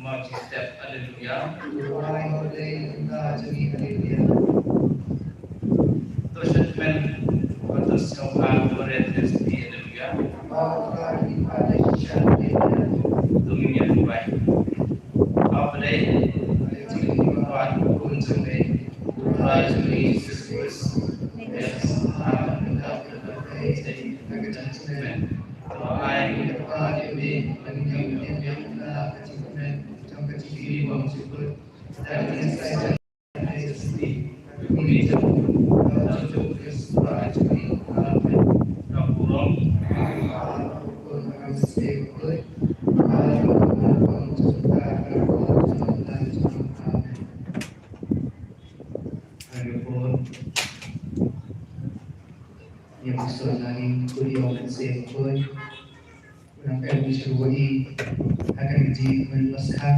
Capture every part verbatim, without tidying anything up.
Step, Alleluia. Wai, Alleluia, jani, Alleluia. To shatmen, to sngewbha, Korinth, Alleluia. Wai, Alleluia. To ngin ïa duwai. Ap Blei, Alleluia, Wan, Khun jong me, Trai jong me, Jesus Christ. Yes, Amen. Ïa ka sor na ïing, khuid ïa u Mynsiem Bakhuid. Nang em shuwa ïa ka jingmut Paskha.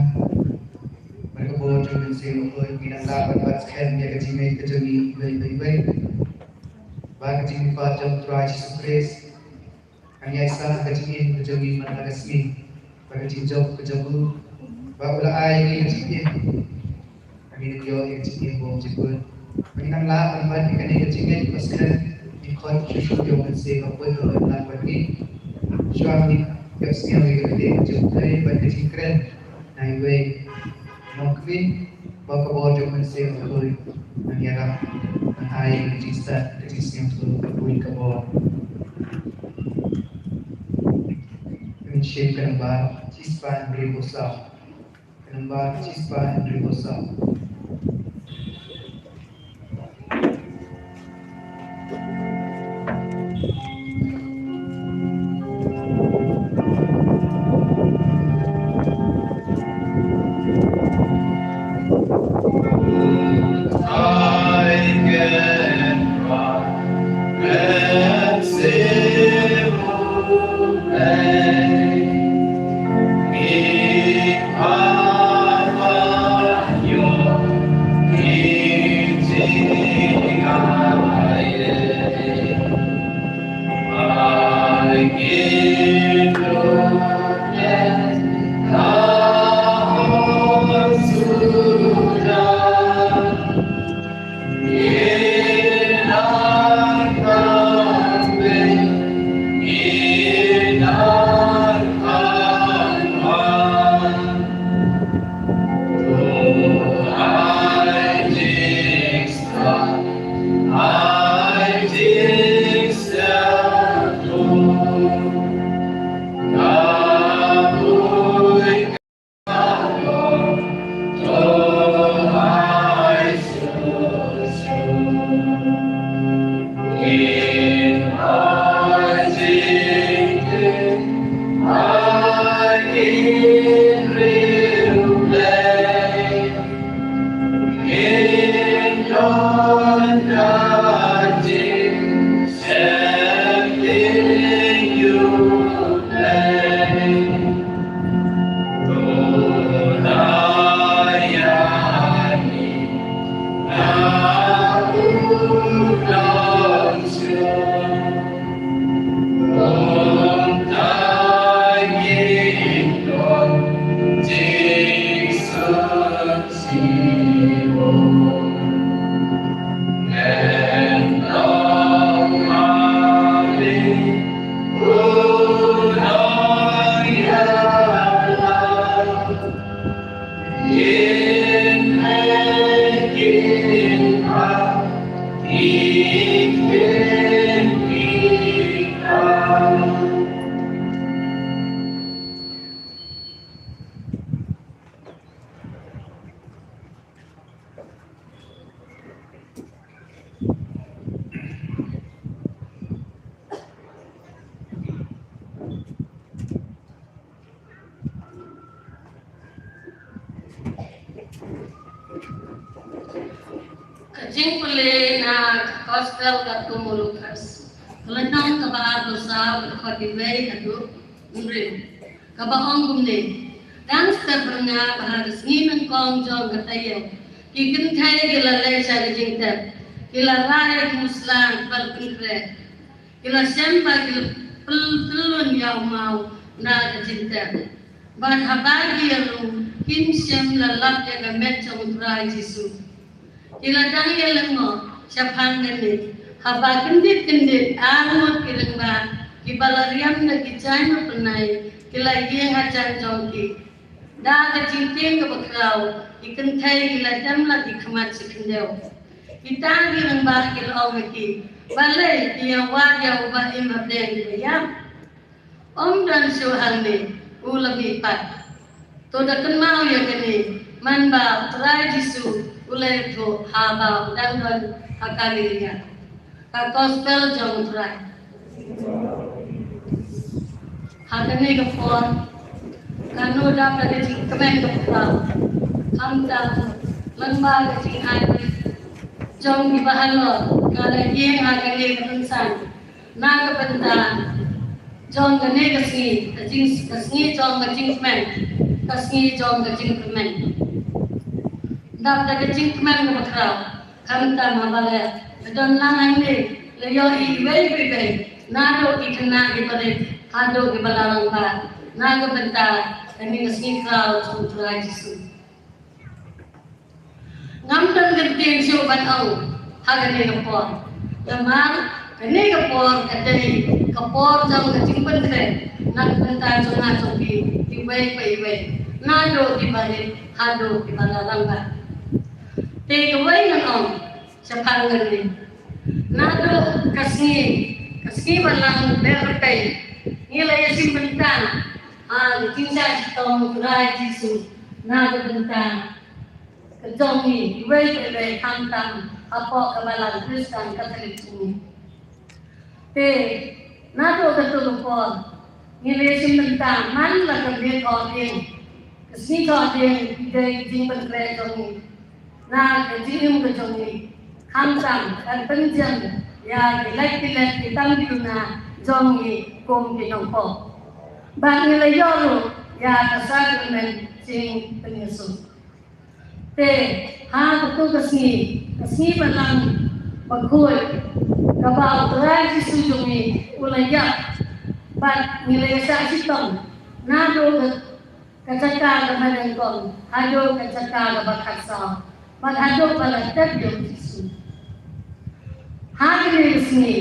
Bad ka bor jong u Mynsiem Bakhuid, ngi nang lah ban bat skhem ïa ka jingngeit ka jong ngi iwei pa iwei. Bad ka jingmut jong u Trai Jisu Khrist. Kan ïaisah ka jingim ka jong ngi man la ka sngi. Bad ka jingjop ka jong u. Ba u la ai ïa ngi ka jingim. Ba ngin ïoh ïa ka jingim ba um jukut. Ba ngin nang lah ban bat ïa kane ka jingngeit ba skhem, ngin khot shuh shuh ïa u Mynsiem Bakhuid ban ïalam bad ngi. Shuwa ngin ïohsngew ïa ka ktien ka jong u Blei bad ka jingkren na iwei nongkmie, ba ka bor jong u Mynsiem Bakhuid nang ïarap, nang ai ïa ka jingstad, ka jingsngewthuh, ka buit ka bor. Ngin shim ka namba shispah hynriewphew saw. Ka namba shispah hynriewphew saw. Ka jingpule na ka Gospel katkum u Lukas. Ka lynnong kaba arphew saw, ka dkhot kaba wei haduh kaba hynriew. Kaba ong kumne: Dang step byrnga ba ha ka sngi nyngkong jong ka taïew, ki kynthei ki la leit sha ka jingtep, ki la rah ïa ki musla kiba la pynkhreh, ki la shem bad ki la pyl-, pyllun ïa u maw na ka jingtep. Bad haba ki ïalum, Kim shym la lap ïa ka met jong u Trai Jisu. Ki la dang ïa lyngngoh shaphang kane, haba kyndit kyndit ar ngut ki rangbah kiba la riam da ki jaiñ bapyrnai ki la ïeng hajan jong ki. Da ka jingtieng kaba khraw, ki kynthei ki la dem la ki khmat shi khyndew. Kita ki rangbah ki la ong ha ki, balei phi ïa wad ïa uba im hapdeng uba ïap? Ym don shuh hangne, u la mih pat. To da kynmaw ïa kane, man ba u Trai Jisu u la ïathuh haba u dang don ha Galilea. Ka Gospel jong u Trai. Ha kane ka por, lano dap da ka jingkmen ka por, khamtam lyngba ka jingai jong kiba halor, ka la ïeng ha kane ka rynsan. Na ka bynta jong kane ka sngi, ka jing, ka sngi jong ka jingkmen, ka sngi jong ka jingkyrmen. Dap da ka jingkmen kaba khraw, khamtam haba la don lang hangne, la ïohi iwei pa iwei, naduh ki khynnah ki barit haduh kiba la rangbah, na ka bynta kane ka sngi khraw jong u Trai Jisu. Ngam don kyntien shuh ban ong ha kane ka por. Namar kane ka por ka dei ka por jong ka jingpynkhreh na ka bynta jong nga jong phi iwei pa iwei, naduh kiba rit haduh kiba la rangbah. Te kawei ngan ong shaphang kane, naduh ka sngi, ka sngi ba lang ber pei, ngi la ïashim bynta ha ka jingshah shitom u Trai Jisu na ka bynta ka jong ngi iwei pa iwei, khamtam hapoh ka Balang Khristan Katholik jong ngi. Te naduh kato ka por ngi la ïashim bynta man la ka miet thohdieng, ka sngi thohdieng, ki dei ki jingpynkhreh jong ngi na ka jingim ka jong ngi, khamtam ban pynjem ïa ki lait ki let, ki tam ki duna jong ngi kum ki nongpop. Bad ngi la ïoh ruh ïa ka sakrament jingpynïasoh. Te ha kato ka sngi, ka sngi Balang Bakhuid, kaba u Trai Jisu jong ngi u la ïap bad ngi la ïashah shitom naduh ka jaka kaba nyngkong haduh ka jaka kaba khatsaw, bad haduh ba la tep ïa u Jisu. Ha kane ka sngi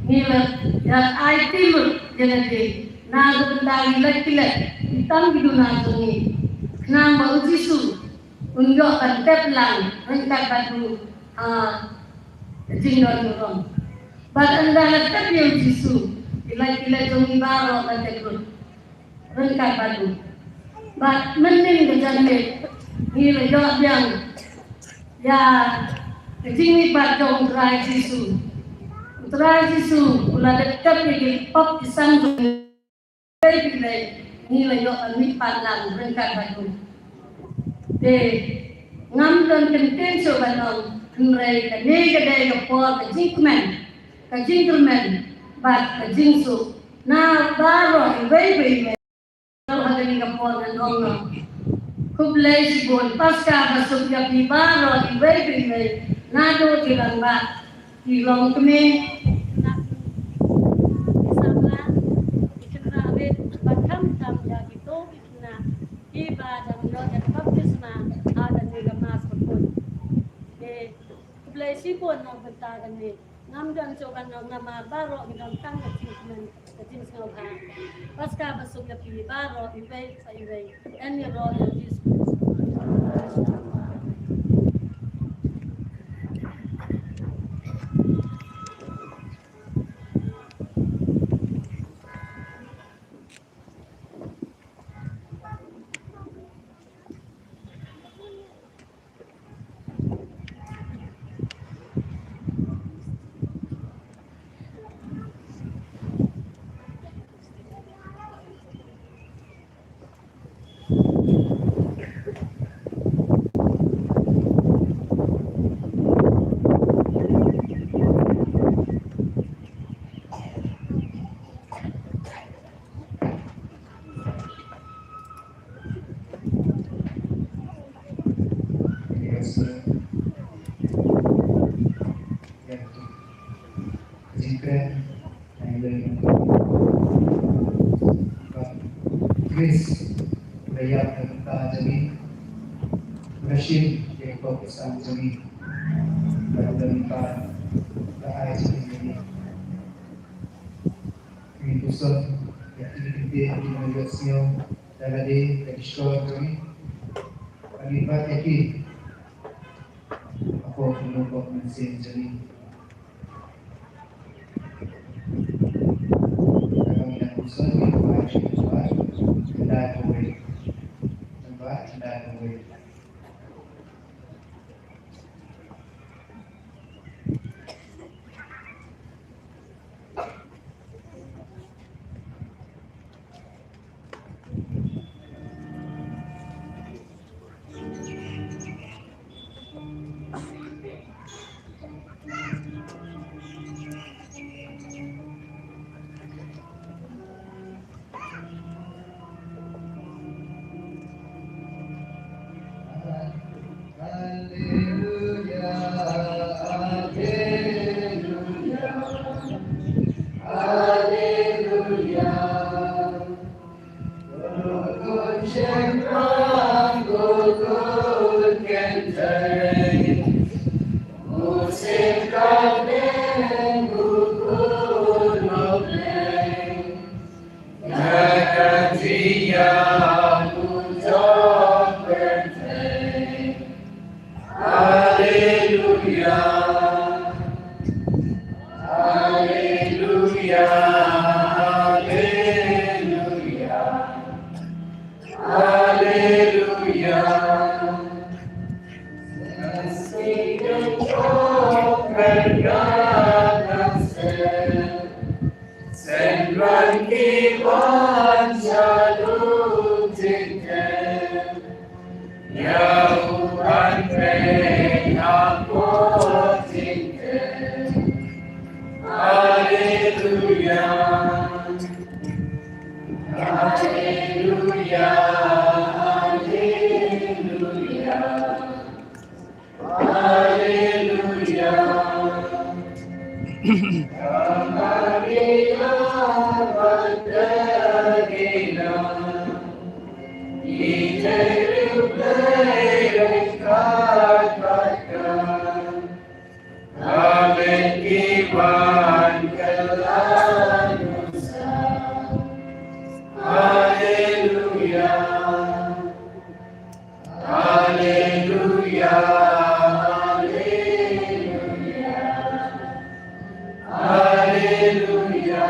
ngi la ïa aiti lut ïa lade na ka bynta ki lait ki let, ki tam ki duna jong ngi, khnang ba u Jisu un ïoh ban tep lang ryngkat bad u ha ka jingdon burom. Bad ynda la tep ïa u Jisu, ki lait ki let jong ngi baroh la tep lut ryngkat bad u. Bad mynnin ka janmiet ngi la ïoh biang ïa ka jingmihpat jong u Trai Jisu. U Trai Jisu u la dep tep ïa ki pop ki sam jong ngi. Te phi lei, ngi la ïoh ban mihpat lang ryngkat bad u. Te ngam don kyntien shuh ban ong, hynrei kane ka dei ka por ka jingkmen, ka jingkyrmen bad ka jingsuk na baroh iwei pa iwei. Ha kane ka por ngan ong noh, khublei shibun, Paskha basuk ïa phi baroh iwei pa iwei, naduh ki rangbah, ki longkmie, ki samla, ki khynnah rit, bad khamtam ïa kito ki khynnah kiba dang ïoh ïa ka baptisma ha kane ka Mass bakhuid. Te khublei shibun na ka bynta kane. Ngam don shuh ban ong namar baroh ngi don tang ka jingkmen, ka jingsngewbha. Paskha basuk ïa phi baroh iwei pa iwei. Yn ïaroh ïa u Jisu. Chris, la ïap na ka bynta jong ngi. Shin ïa ka pop ka sam jong ngi. Ba u don ba ba ai jong ngi. Ngi puson ïa ki ktien ki nong ïohsngew da lade ka dishon jong ngi. Ba ngi bat ïa ki. Hapoh ka lum pop mynsiem jong ngi. Kaba ngi dang puson ngi ba ai jong ngi ba. Tendai kawei. Tendai kawei. Alleluia, alleluia, alleluia. Ko Khun shynrang, ko Khun kynthei, u Syiem ka bneng, u Khun U Blei. Ïa ka jingïap u jop pyrthei. Alleluia. Alleluia. Alleluia. Alleluia. Sing and talk and God has said. Synran ki wan sha lum jingtep, ïa u ban peit hapoh jingtep. Alleluia. Alleluia. Alleluia. Alleluia. Ka Maria Magdalena, i dei u Blei ryngkat bad ka. Ka bad ki wan kylla u san. Alleluia. Alleluia, alleluia, alleluia.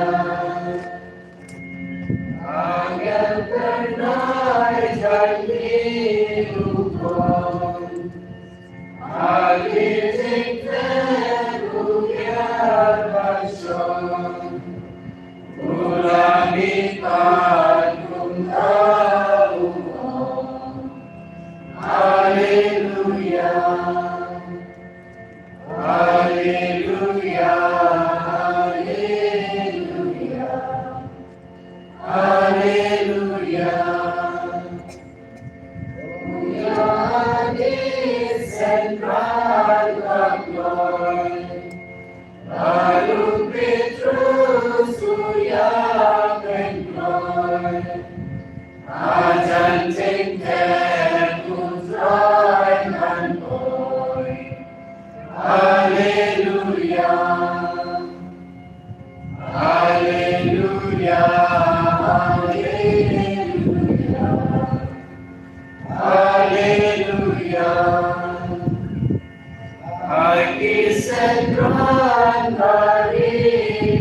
Angel kynnoh ïa ki rukom, ha ki jingtep u kiar bashong. U la mih pat kumba u ong. Alleluia. Alleluia. Alleluia. Alleluia. U ïa ki synran ba kloi. Bad u Petrus u ïa pynkloi. Hajan jingtep U Trai ban poi. Alleluia. Alleluia. Alleluia. Alleluia. Ha ki synran ba ri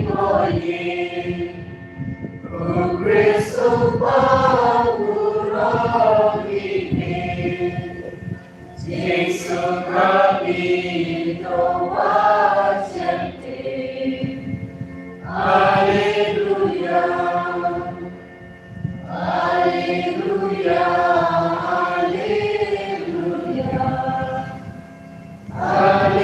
bor ïing, u Khrist u bam u rong ïing. Jingsuk Rabbi to wat sheptieng. Alleluia. Alleluia, alleluia, alleluia. Alleluia.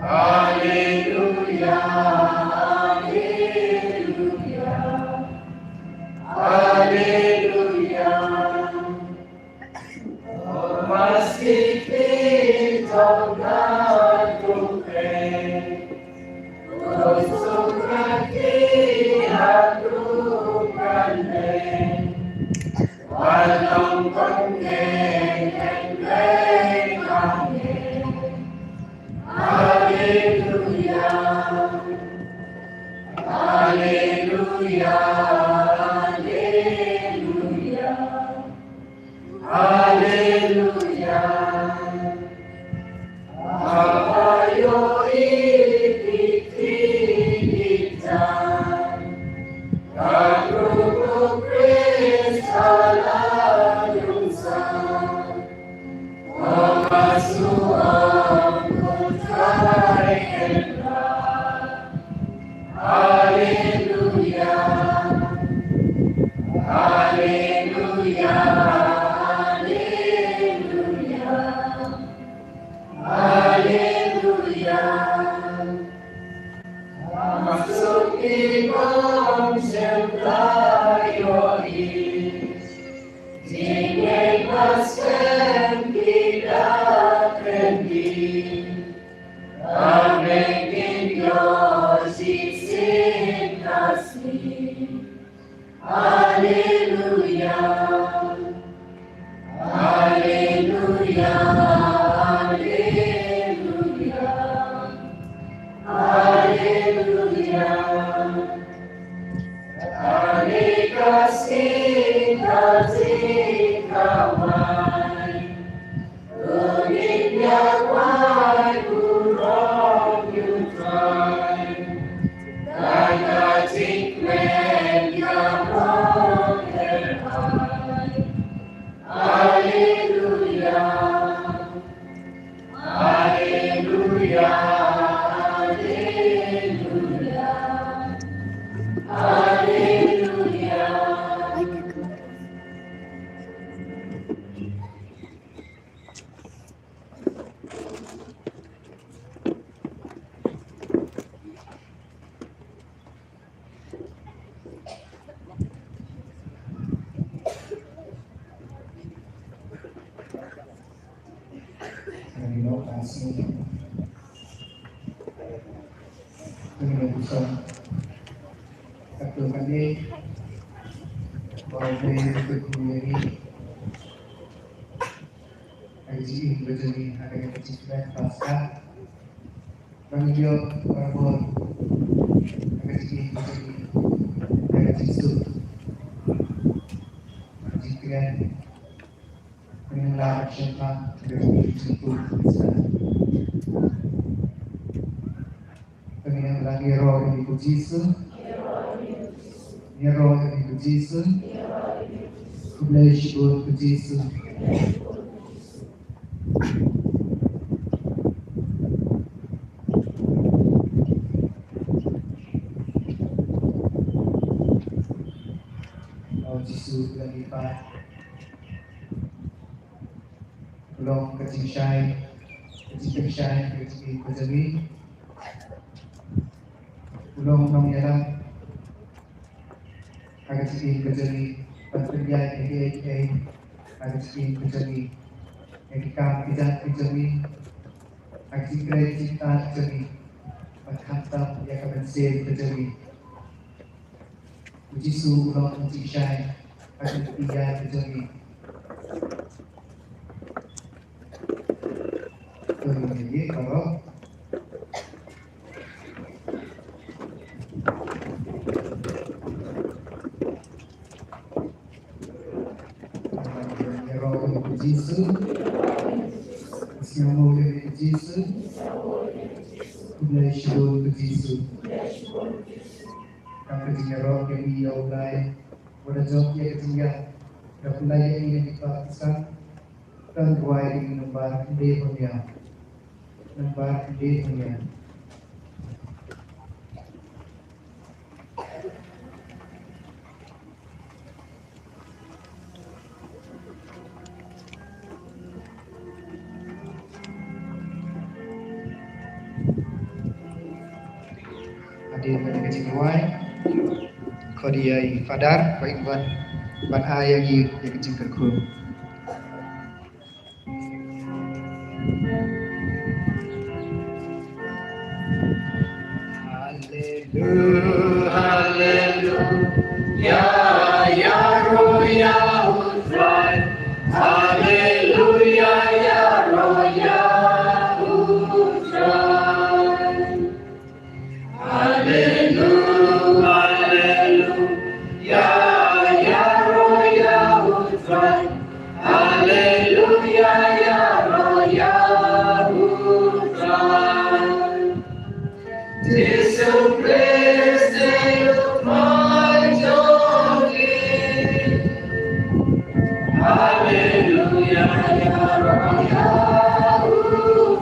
Alleluia. Alleluia, alleluia, alleluia, alleluia. Haba ïohi ki kti ki jaiñ, ka Khrist ka la ïung sah. Ko Jisu, ong ko Trai Kynrad. Alleluia, alleluia, alleluia. Alleluia. Ba suk ki bym shym la ïohi, jingngeit ba skhem ki da kynti, ba ngeit kin ïoh shisien ka sngi. Alleluia. Alleluia. Alleluia. Alleluia. Ka sngi ka jingkawai. Alleluia. Alleluia. Alleluia. Alleluia. Ka jingim ka jong ngi ha kane ka jingkmen Paskha. Ban ïoh barabor ha ka jingim ka jong ngi, ha ka jingsuk, ha ka jingkmen. Kane la ka jingkmen ka jong ngi, ka jingkmen. Kane la ngi ïaroh ïa u Jisu. Ngi ïaroh ïa u Jisu. Khublei shibun u Jisu. O Jisu, la ngi pat. U long ka jingshai, ka jingpynshai, ka jingim ka jong ngi. U long u nongïalam ha ka jingim ka jong ngi, ban pynïaid ïa kiei kiei ha ka jingim ka jong ngi, ïa ki kam ki jait ka jong ngi, ha ka jingtrei jingktah ka jong ngi, bad khamtam ïa ka mynsiem ka jong ngi. U Jisu u long u jingshai ha ka jingim ka jong ngi. To ngin ïa baroh. Ïaroh ïa u Jisu. Sngewbha ïa u Jisu. Khublei shibun u Jisu. Ka jingïaroh ka jong ngi ïa U Blei, wat la jop ïa ka jingïap, da pynlait ïa ngi na ki kpar ki san, kan duwai ïa ngi. Nambar khyndiat, nambar khyndiat. Hadien kane ka jingduwai, khot ïa i Fadar ba in wan ban ai ïa ngi ïa ka jingkyrkhu. Haleluya, haleluya, ïaroh ïa U Trai. Haleluya, ïaroh ïa U Trai. Jisu Khrist dei U Trai jong ngi. Haleluya, ïaroh ïa U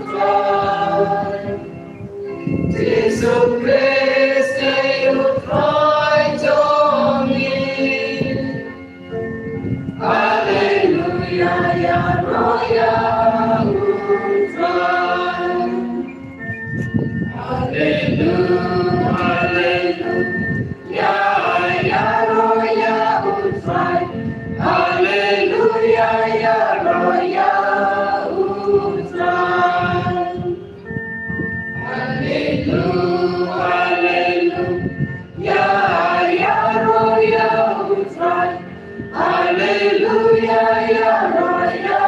Trai. Jisu Khrist dei U Trai jong ngi. Haleluya, ïaroh ïa U Trai. Haleluya, haleluya, ïaroh ïa U Trai. Haleluya, ïaroh ïa U Trai. Haleluya, haleluya, ïaroh ïa U Trai. Haleluya, ïaroh ïa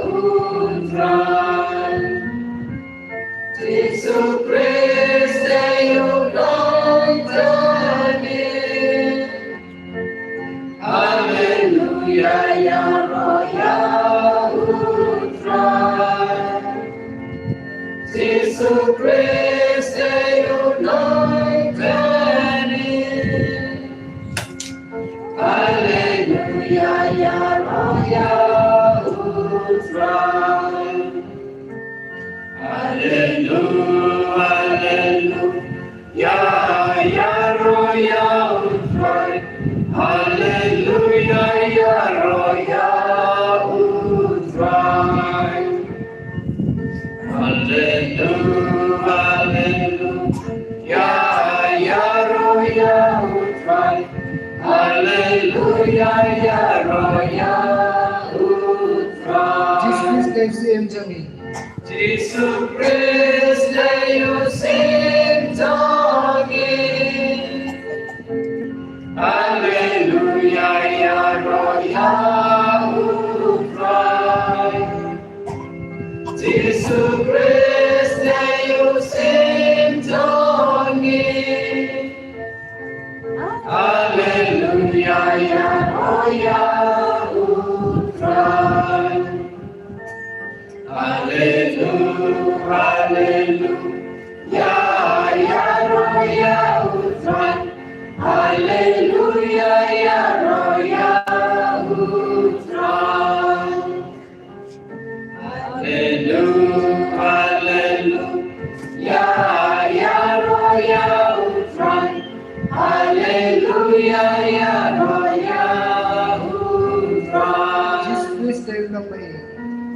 U Trai. Jisu Khrist dei U Nongthaw jong ngi. Haleluya, ïaroh ïa U Trai. Jisu Khrist dei U Nongthaw jong ngi. Haleluya, ïaroh ïa U Trai. Haleluya, haleluya, ïaroh ïa U Trai. Haleluya, ïaroh ïa U Trai. Haleluya, haleluya, ïaroh ïa U Trai. Haleluya, ïaroh ïa U Trai. Jisu Khrist dei U Syiem jong ngi. Jisu Khrist dei U Syiem jong ngi. Haleluya, ïaroh ïa U Trai. Jisu Khrist dei U Syiem jong ngi. Haleluya, ïaroh ïa U Trai. Haleluya, haleluya, ïaroh ïa U Trai. Haleluya, ïaroh ïa U Trai. Haleluya, haleluya, ïaroh ïa U Trai. Haleluya, ïaroh ïa U Trai. Jisu Khrist dei U Nongpynim.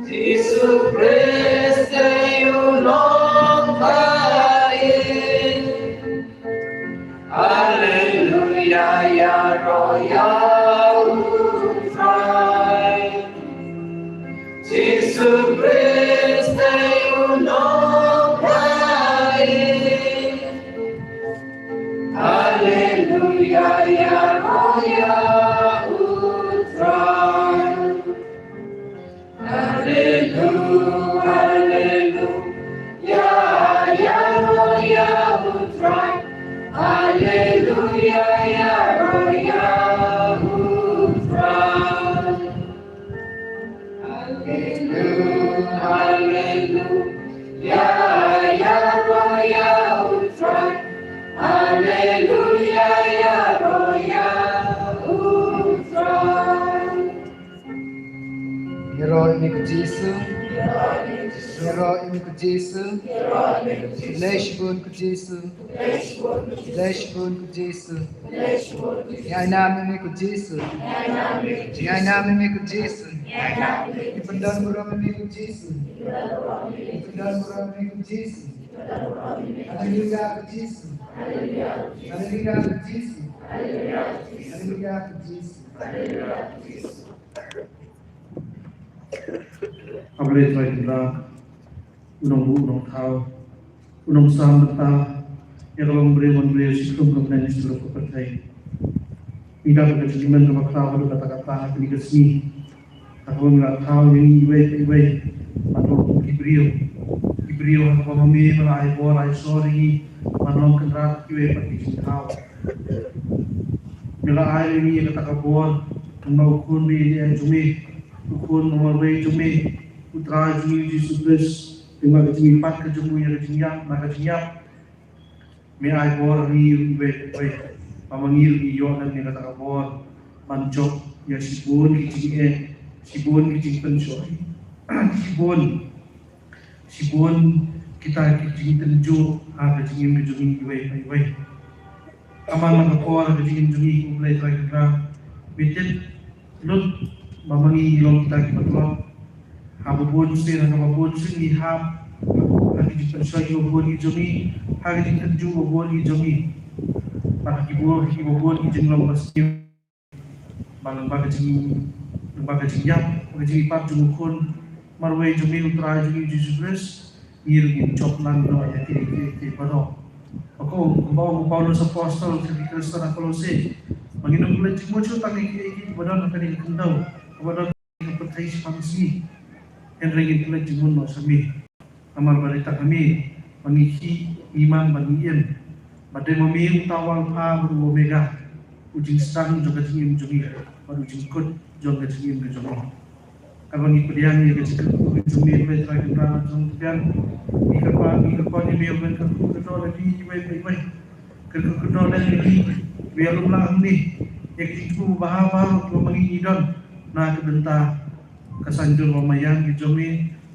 Jisu Khrist dei U Nongpynim. Haleluya, ïaroh ïa U Trai. Jisu Khrist dei U Nongpynim. Haleluya, ïaroh ïa U Trai. Haleluya, haleluya, ïaroh ïa U Trai. Haleluya, ïaroh ïa U Trai. Haleluya, haleluya, ïaroh ïa U Trai. Haleluya, ïaroh ïa U Trai. Ïaroh ïa me ko Jisu. Ïaroh ïa me ko Jisu. Khublei shibun ko Jisu. Khublei shibun ko Jisu. Ngi ai nam ïa me ko Jisu. Ngi ai nam ïa me ko Jisu. Ngi pyndonburom ïa me ko Jisu. Ngi pyndonburom ïa me ko Jisu. Haleluya ko Jisu. Haleluya ko Jisu. Haleluya ko Jisu. Khublei Trai Kynrad, U Nongbuh U Nongthaw, U Nongsam bynta ïa ka longbriew manbriew shi khum ka bneng shi tulop ka pyrthei. Ngi dap ka jingkmen kaba khraw haduh katta katta ha kane ka sngi. Kata ngi la thaw ïa ngi iwei pa iwei ban long kum ki briew. Ki briew ha kaba ma me me la ai bor ai sor ïa ngi ban long kynrad kiwei pat ki jingthaw. Me la ai ïa ngi ïa kata ka bor Ba u khun ba ïeit jong me, u khun ba marwei jong me, u Trai jong ngi Jisu Khrist, lyngba ka jingmihpat ka jong u ïa ka jingïap, na ka jingïap. Me ai bor ha ngi ruh iwei pa iwei. Ba ma ngi ruh ngi ïoh lem ïa kata ka bor ban jop ïa shibun ki jingeh, shibun ki jingpynshoi, shibun, shibun kita ki jingtynjuh ha ka jingim ka jong ngi iwei pa iwei. Ka man la ka por ha ka jingim jong ngi, ko Blei Trai Kynrad, me tip lut ba ma ngi ngi long kita ki patlot. Ha ba bun sien, ha kaba bun sien ngi hap ha ki jingpynshoi ba bun ki jong ngi, ha ki jingtynjuh ba bun ki jong ngi. Bad ha ki bun, ha ki ba bun ki jinglong ba sniew. Ba lyngba ka jing, lyngba ka jingïap, ka jingmihpat jong u khun marwei jong me, u Trai jong ngi Jisu Khrist, ngi ruh ngin jop lang noh ïa ki, ki, ki baroh. Ba ko, kumba ong u Paulus Apostol sha ki Khristan ha Kolose, ba ngin ym pynleit jingmut shuh tang ïa ki, ïa ki ba don ha kane ka khyndew, ba don ha kane ka pyrthei shaphang sngi. Hynrei ngin pynleit jingmut noh sha me. Namar ba dei tang ha me ba ngi khih, ngi man bad ngi im. Ba dei ma me uta u Alpha bad u Omega, u jingsdang jong ka jingim jong ngi bad u jingkut jong ka jingim ka jong ngi. Kaba ngi pdiang ïa ka jingkyrkhu ka jong me, Blei Trai Kynrad jong ngi, ngi kyrpad, ngi kyrpad ïa me ban kyrkhu kyrdoh ïa ngi iwei pa iwei. Kyrkhu kyrdoh ïa ngi, me ïalum lang hangne ïa ka jingthmu ba ha baroh kaba ma ngi ngi don na ka bynta ka saiñdur ba maïan ka jong me,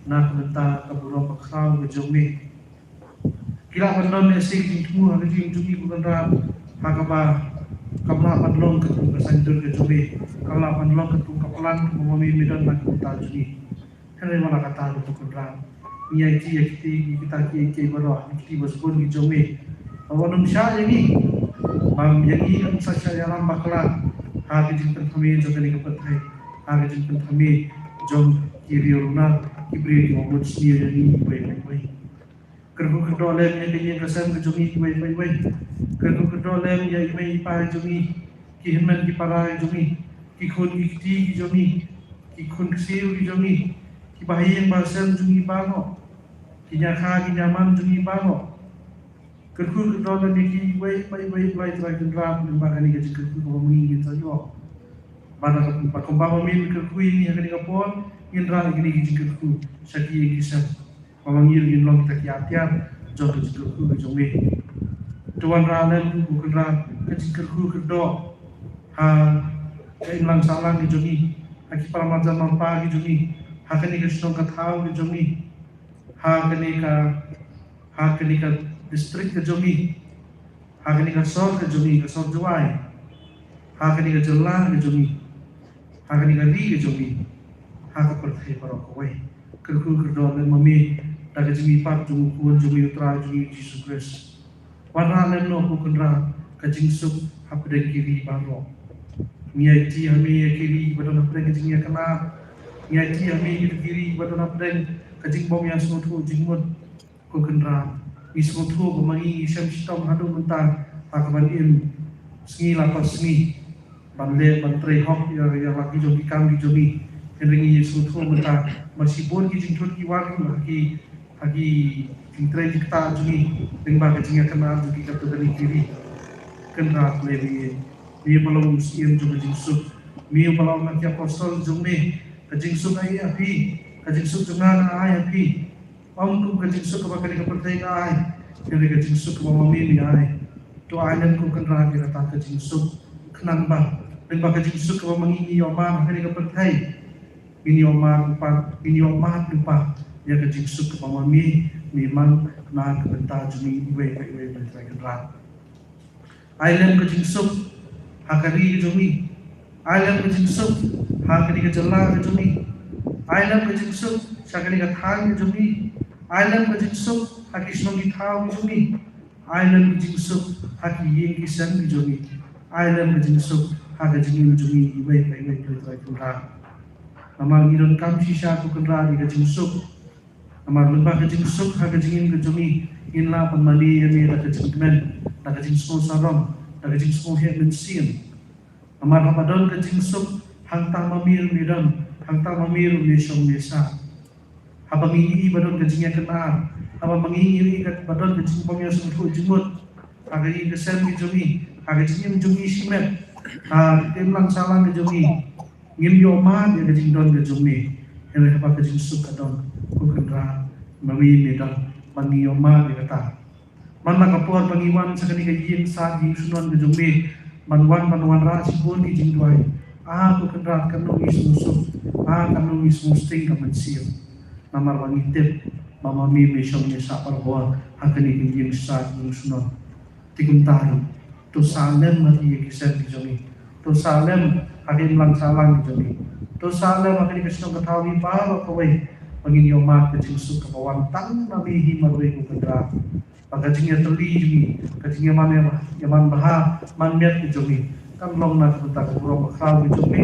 na ka bynta ka burom bakhraw ka jong me. Ki lah ban don ïa shi ki jingthmu ha ka jingim jong ngi, ko Kynrad, ha kaba kam lah ban long katkum ka saiñdur ka jong me, kam lah ban long katkum ka plan kaba ma me me don na ka bynta jong ngi. Hynrei wat la katta ruh, ko Kynrad, ngi aiti ïa kiti, kita ki, ki baroh, ki kti ba sbun ki jong me, ba wat nym shah ïa ngi, ba ym ïa ngi ym shah shah ïalam bakla ha ka jingpynthame jong kane ka pyrthei, ha ka jingpynthame jong ki riewrunar, ki briew kiba mut sniew ïa ngi iwei pa iwei. Kyrkhu kyrdoh lem ïa ka ïing ka sem ka jong ngi iwei pa iwei. Kyrkhu kyrdoh lem ïa i mei i pa jong ngi, ki hynmen ki para jong ngi, ki khun ki kti ki jong ngi, ki khun ksiew ki jong ngi, ki bahaïing bahasem jong ngi baroh, ki ñiakha ki ñiaman jong ngi baroh. Kyrkhu kyrdoh lem ïa ki iwei pa iwei, Blei Trai Kynrad, lyngba kane ka jingkyrkhu kaba ma ngi ngin sa ïoh. Bad kumba ma me me kyrkhu ïa ngi ha kane ka por, ngin rah ïa kine ki jingkyrkhu sha ki ïing ki sem. Ba ma ngi ruh ngin long kita ki atiar jong ka jingkyrkhu ka jong me. To wanrah lem, ko Kynrad, ka jingkyrkhu kyrdoh ha ka imlang sahlang ka jong ngi, ha ki paramarjan marpa ki jong ngi, ha kane ka shnong ka thaw ka jong ngi, ha kane ka, ha kane ka district ka jong ngi, ha kane ka sor ka jong ngi, ka sor Jowai, ha kane ka jylla ka jong ngi, ha kane ka ri ka jong ngi, ha ka pyrthei baroh kawei. Kyrkhu kyrdoh lem ma me da ka jingmihpat jong u Khun jong me, u Trai jong ngi Jisu Khrist. Wanrah lem noh, ko Kynrad, ka jingsuk hapdeng ki ri baroh. Ngi aiti ha me ïa ki ri ba don hapdeng ka jingïakynad. Ngi aiti ha me ïa ki ri ba don hapdeng ka jingbym ïasngewthuh jingmut. Ko Kynrad, ngi sngewthuh ba ma ngi ngi shem shitom haduh mynta ha kaban im sngi la ka sngi ban leh ban trei hok ïa, ïa la ki jong ki kam ki jong ngi. Hynrei ngi sngewthuh mynta ba shibun ki jingthut ki wan ha ki, ha ki jingtrei jingktah jong ngi lyngba ka jingïakynad jong ki katto katne ki ri. Kynrad, lei me, me ba long u Syiem jong ka jingsuk, me ba long na ki apostol jong me, ka jingsuk ai ha phi, ka jingsuk jong nga nga ai ha phi. Ym kum ka jingsuk kaba kane ka pyrthei ka ai, hynrei ka jingsuk kaba ma me me ai. To ai lem, ko Kynrad, ïa kata ka jingsuk, khnang ba lyngba ka jingsuk kaba ma ngi ngi ïoh mad ha kane ka pyrthei, ngin ïoh mad lypa, ngin ïoh mad lypa ïa ka jingsuk kaba ma me me mang na ka bynta jong ngi iwei pa iwei, Blei Trai Kynrad. Ai lem ka jingsuk ha ka ri ka jong ngi. Ai lem ka jingsuk ha kane ka jylla ka jong ngi. Ai lem ka jingsuk sha kane ka thaiñ ka jong ngi. Ai lem ka jingsuk ha ki shnong ki thaw ki jong ngi. Ai lem ka jingsuk ha ki ïing ki sem ki jong ngi. Ai lem ka jingsuk ha ka jingim jong ngi iwei pa iwei, Blei Trai Kynrad. Namar ngi donkam shisha, ko Kynrad, ïa ka jingsuk. Namar lyngba ka jingsuk ha ka jingim ka jong ngi, ngin lah ban mane ïa me da ka jingkmen, da ka jingsngewsarong, da ka jingsngewheh mynsiem. Namar haba don ka jingsuk, hangta ma me ruh me don, hangta ma me ruh me shong me sah. Haba ngi ïohi ba don ka jingïakynad, haba ma ngi ïohi ba don ka jingbym ïasngewthuh jingmut ha ka ïing ka sem ka jong ngi, ha ka jingim jong ngi shimet, ha ka imlang sahlang ka jong ngi, Ngim ïoh mad ïa ka jingdon ka jong me, hynrei haba ka jingsuk ka don, ko Kynrad, ma me me don, ban ngin ïoh mad ïa kata. Man la ka por ba ngi wan sha kane ka ïing sad ïing shnong ka jong me, ban wan ban wanrah shibun ki jingduwai. Ah, ko Kynrad, katno ngi sngewsuk, ah, katno ngi sngewsting ka mynsiem. Namar ba ngi tip ba ma me me shong me shah parbor ha kane ka ïing sad ïing shnong. Te kumta ruh, to sah lem ha ki ïing ki sem ki jong ngi. To sah lem ha ka imlang sahlang ki jong ngi. To sah lem ha kane ka shnong ka thaw ngi baroh kawei, ba ngin ïoh mad ka jingsuk kaba wan tang na me hi marwei, ko Kynrad. Ba ka jingïatylli jong ngi, ka jingïaman, ïaman bha man miat ki jong ngi, kan long na ka bynta ka burom bakhraw ki jong me.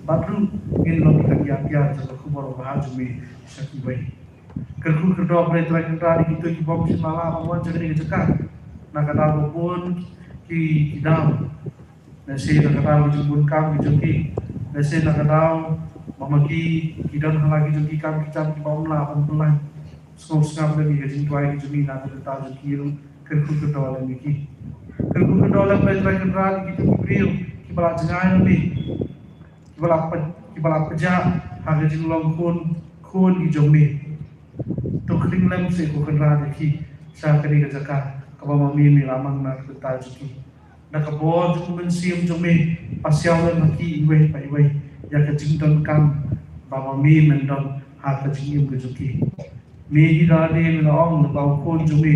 Bad ruh ngin long ki kynja tiar jong ka khubor babha jong me sha kiwei. Kyrkhu kyrdoh, Blei Trai Kynrad, ïa kito ki bym shym la lah ban wan sha kane ka jaka na ka daw ba bun ki, ki daw. Lehse na ka daw ka jingbun kam ki jong ki. Lehse na ka daw ba ma ki, ki don ha la ki jong ki kam ki jam kiba ym lah ban pynlait. Sngewsngap lem ïa ka jingduwai ki jong ngi na ka bynta jong ki ruh. Kyrkhu kyrdoh lem ïa ki. Kyrkhu kyrdoh lem, Blei Trai Kynrad, ïa kito ki briew kiba la jngai na me, kiba la pyn-, kiba la pynjah ha ka jinglong khun, khun ki jong me. To khring lem seh, ko Kynrad, ïa ki sha kane ka jaka kaba ma me me la mang na ka bynta jong ki. Da ka bor jong u Mynsiem jong me, pasiaw lem ha ki iwei pa iwei ïa ka jingdonkam ba ma me men don ha ka jingim ka jong ki. Me hi da lade me la ong lyngba u Khun jong me,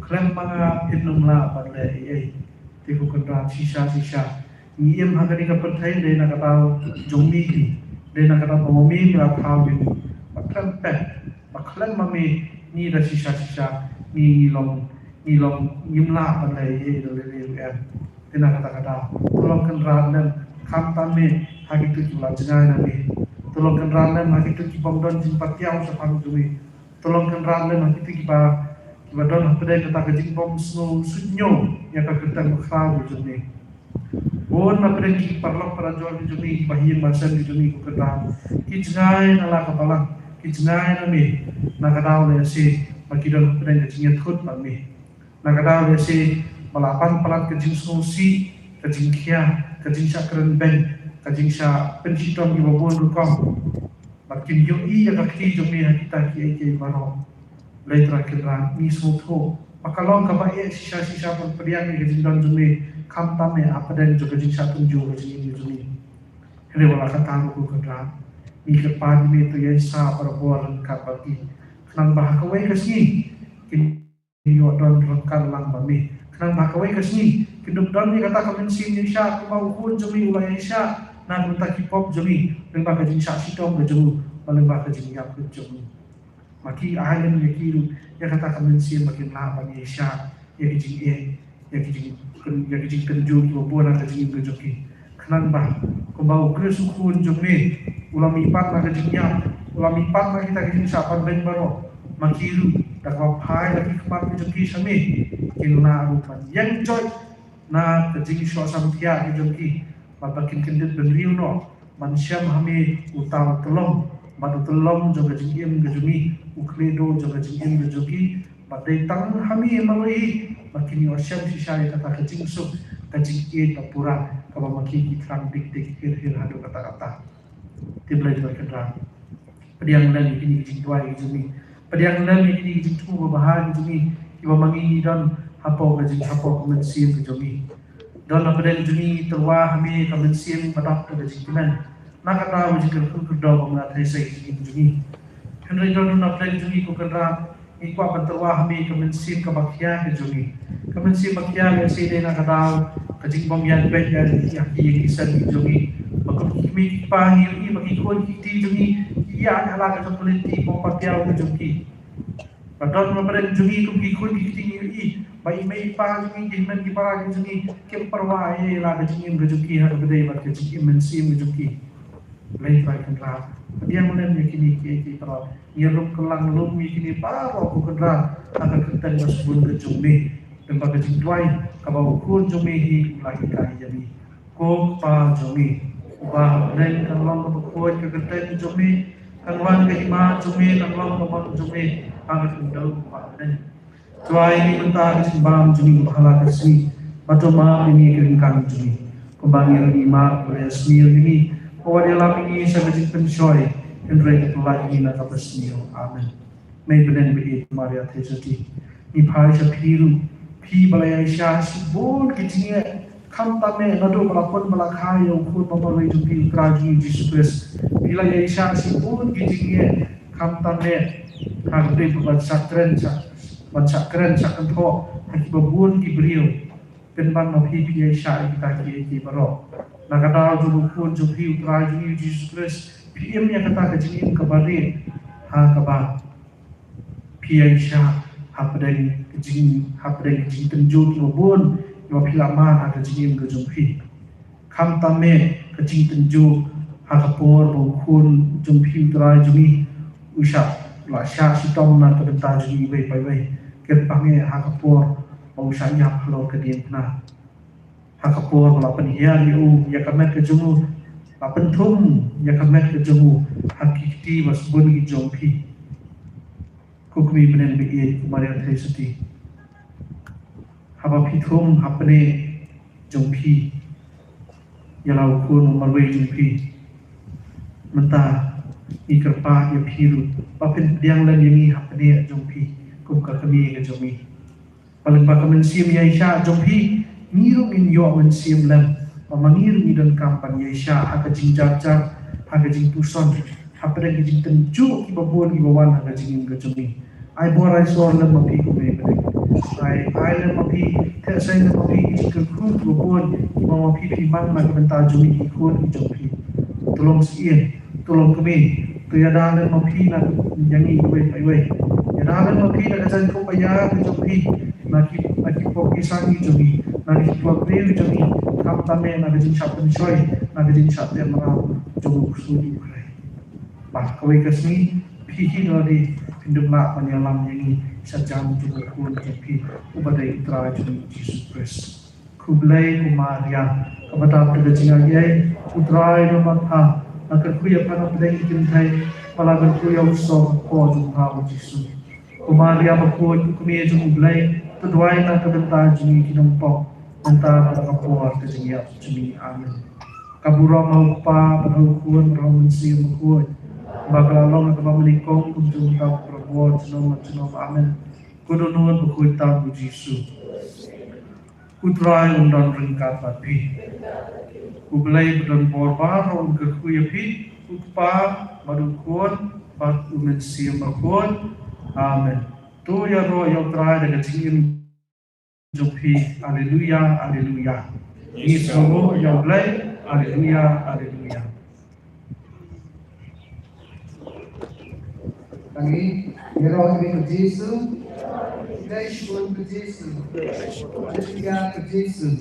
khlem ma nga phin ym lah ban leh ei ei. Te ko Kynrad, shisha shisha ngi im ha kane ka pyrthei dei na ka daw jong me hi, dei na ka daw ba ma me me la thaw ïa ngi. Ba khlem pep, ba khlem ma me, ngi da shisha shisha ngi, ngi long, ngi long, ngim lah ban leh ei ei da lade ruh em. Te na kata ka daw, to long Kynrad lem, khamtam me ha kito kiba la jngai na me. To long Kynrad lem ha kito ki bym don jingpatiaw shaphang jong me. To long Kynrad lem ha kito kiba, kiba don hapdeng kata ka jingbym sngewsynñiew ïa ka kyrteng bakhraw ka jong me. Bun na pdeng ki paralok parajor ki jong me, ki bahaïing bahasem ki jong me, ko Kynrad, ki jngai na la ka balang, ki jngai na me. Na ka daw lehse ba ki don hapdeng ka jingïathut bad me. Na ka daw lehse ba la pan palat ka jingsngewsih, ka jingkhia, ka jingshah kren beiñ, ka jingshah pynshitom kiba bun rukom. Bad kim ïohi ïa ka kti jong me ha kita kiei kiei baroh. Blei Trai Kynrad, ngi sngewthuh ba ka long kaba eh shisha shisha ban pdiang ïa ka jingdon jong me, khamtam eh hapdeng jong ka jingshah tynjuh ka jingim ka jong me. Hynrei wat la katta ruh, ko Kynrad, ngi kyrpad ïa me, to ïaishah barabor ryngkat bad ki, khnang ba ha kawei ka sngi kin ïoh don ryngkat lang bad me. Khnang ba ha kawei ka sngi kin dup don ïa kata ka mynsiem ïaishah kumba u Khun jong me u la ïaishah na ka bynta ki pop jong ngi, lyngba ka jingshah shitom ka jong u, bad lyngba ka jingïap ka jong u. Ma ki, ai lem ïa ki ruh ïa kata ka mynsiem ba kin lah ban ïaishah ïa ka jingeh, ïa ka jing, ïa ka jingtynjuh kiba bun ha ka jingim ka jong ki. Khnang ba kumba u Khrist u Khun jong me u la mihpat na ka jingïap, u la mihpat na kita ki jingshah pan beiñ baroh, ma ki ruh da kaba phai da ki khmat ki jong ki sha me, kin lah ruh ban ïeng joit na ka jingshoh samthiah ki jong ki, bad ba kin kyndit bynriew noh ban shem ha me uta u tyllong, bad u tyllong jong ka jingim ka jong ngi, u khlieh duh jong ka jingim ka jong ki, bad dei tang ha me marwei hi ba kin ïoh shem shisha ïa kata ka jingsuk, ka jingïeit ba pura kaba ma ki ki thrang dik dik hir hir haduh katta katta. Te Blei Trai Kynrad, pdiang lem ïa kine ki jingduwai ki jong ngi. Pdiang lem ïa kine ki jingthmu babha ki jong ngi kiba ma ngi ngi don hapoh ka jing, hapoh ka mynsiem ka jong ngi. Don hapdeng jong ngi, tyrwa ha me ka mynsiem ba dap da ka jingkmen. Na kata ka jingkyrkhu kyrdoh ba me la theh sa ïa ka jingim jong ngi. Hynrei don ruh hapdeng jong ngi, ko Kynrad, ngi kwah ban tyrwa ha me ka mynsiem kaba khia ka jong ngi. Ka mynsiem ba khia lehse dei na ka daw ka jingbym ïaid beit ïa ki, ïa ki, ïa ki sem ki jong ngi. Ba kum ki kmie ki kpa ngi ïohi ba ki khun ki kti jong ngi ki ïaid ha la ka jong ka lynti bym patiaw ka jong ki. Ba don hapdeng jong ngi kum ki khun ki kti ngi ïohi ba i mei i pa jong ngi, ki hynmen ki para ki jong ngi kim pyrwa ei ei la ka jingim ka jong ki ha kaba dei bad ka jingim mynsiem ka jong ki. Blei Trai Kynrad, pdiang lem ïa kine kiei kiei baroh. Ïalum kyllum lem ïa kine baroh, ko Kynrad, ha ka kyrteng ba sbun ka jong me, lyngba ka jingduwai kaba u Khun jong me hi u la hikai ïa ngi. Ko Kpa jong me uba ha bneng, kan long kaba khuid ka kyrteng jong me, kan wan ka hima jong me, kan long ka mon jong me ha ka khyndew kumba ha bneng. To ai ïa ngi mynta ka jingbam jong ngi kaba ha la ka sngi, bad to map ïa ngi ki ryngkang jong ngi, kumba ngi ruh ngi map ïa kiba la ïasniew ïa ngi. Wat ïalam ïa ngi sha ka jingpynshoi, hynrei to pynlait ïa ngi na ka basniew. Amen. Mei bneng ba ïeit, Maria Theisotti, ngi phai sha phi ruh, phi ba la ïaishah shibun ki jingeh, khamtam eh naduh ba la pun ba la kha ïa u khun ba marwei jong phi, u Trai jong ngi Jisu Khrist. Phi la ïaishah shibun ki jingeh, khamtam eh ha ka dei ban shah kren, shah, ban shah kren, shah kynthoh ha kiba bun ki briew. Pynban ma phi, phi ïaishah ïa kita kiei kiei baroh. Na ka daw jong u Khun jong phi, u Trai jong ngi Jisu Khrist, phi im ïa kata ka jingim kaba rieh ha kaba phi ïaishah hapdeng ka jing, hapdeng ka jingtynjuh kiba bun kiba phi la mad ha ka jingim ka jong phi. Khamtam eh ka jingtynjuh ha ka por ba u Khun jong phi, u Trai jong ngi, u shah, u la shah shitom na ka bynta jong ngi iwei pa iwei. Kyrpang eh ha ka por ba u shah ïap halor ka diengphna, ha ka por ba la pynhiar ïa u, ïa ka met ka jong u, la pynthum ïa ka met ka jong u ha ki kti ba sbun ki jong phi. Ko kmie bneng ba ïeit, ko Maria Theisotti, haba phi thum ha pneh jong phi ïa la u khun ba marwei jong phi, mynta ngi kyrpad ïa phi ruh ba phin pdiang lem ïa ngi ha pneh jong phi kum ka kmie ka jong ngi. Ba lyngba ka mynsiem ïaishah jong phi, ngi ruh ngin ïoh mynsiem lem ba ma ngi ruh ngi donkam ban ïaishah ha ka jingjynjar, ha ka jingpuson, hapdeng ka jingtynjuh kiba bun kiba wan ha ka jingim ka jong ngi. Ai bor ai sor lem ma phi, ko Mei bneng. Ai, ai lem ma phi, theh sei lem ma phi ki jingkyrkhu kiba bun kiba ma phi phi mang na ka bynta jong ngi ki khun ki jong phi. To long syiem, to long kmie, to ïada lem ma phi na ïa ngi iwei pa iwei. Ïada lem ma phi na ka jaiñkup ba ïa ka jong phi, na ki, na ki pop ki sangeh jong ngi, na ki pop briew jong ngi, khamtam eh na ka jingshah pynshoi, na ka jingshah teh mraw jong u ksuid u khrei. Ba kawei ka sngi phi hi na lade phin dum lah ban ïalam ïa ngi sha jan jong u Khun jong phi uba dei u Trai jong ngi Jisu Khrist. Khublei ko Maria, kaba dap da ka jingaiei, u Trai u don bad pha. La kyrkhu ïa pha na pdeng ki kynthei, bad la kyrkhu ïa u sor hapoh jong pha u Jisu. Ko Maria bakhuid, ko kmie jong u Blei, to duwai na ka bynta jong ngi ki nongpop, mynta bad ha ka por ka jingïap jong ngi. Amen. Ka burom ha u Kpa, bad ha u Khun, bad ha u Mynsiem Bakhuid, ba ka la long ha kaba mynnyngkong, kum jong u, mynta bad barabor, junom junom. Amen. Ko dohnud bakhuid tam u Jisu. U Trai un don ryngkat bad phi. U Blei ba don bor baroh un kyrkhu ïa phi, u Kpa, bad u Khun, bad u Mynsiem Bakhuid. Amen. To ïaroh ïa u Trai da ka jingim jong phi. Alleluia, alleluia. Ngi sngewbha ïa u Blei. Alleluia, alleluia. Ngi ïaroh ïa u Jisu. Dei shibun u Jisu. Haleluia u Jisu.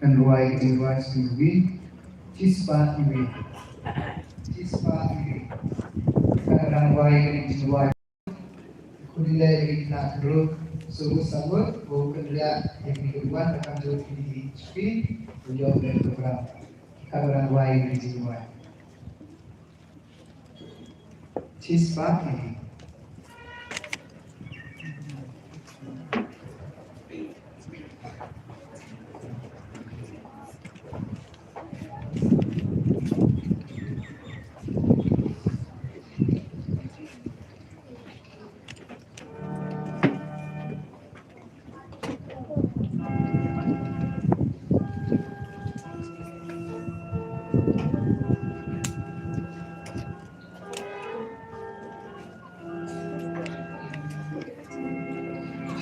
Kan rwai, kan rwai sngewbha. Shispah ïa u. Shispah ïa u. Kan rwai, kan rwai. Khun ïa lei ïa ki khynnah khynroo, sngewbha samut, bad kynriah ïa ki khun wan, ba kan jop ïa ki shiphi, u ïoh lem program. Ki khun wan wai ïa ki jingwan. Shispah ïa ki.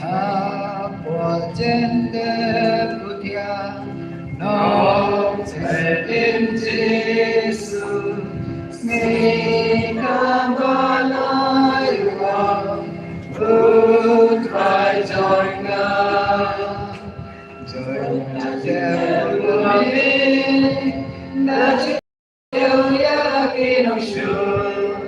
Hapoh jingdep u thiang, Nongpynim Jisu, sngi kaba lai u ong, U Trai jong nga. Jong nga jingdep u lami, na jingdep ïa ki nongshun.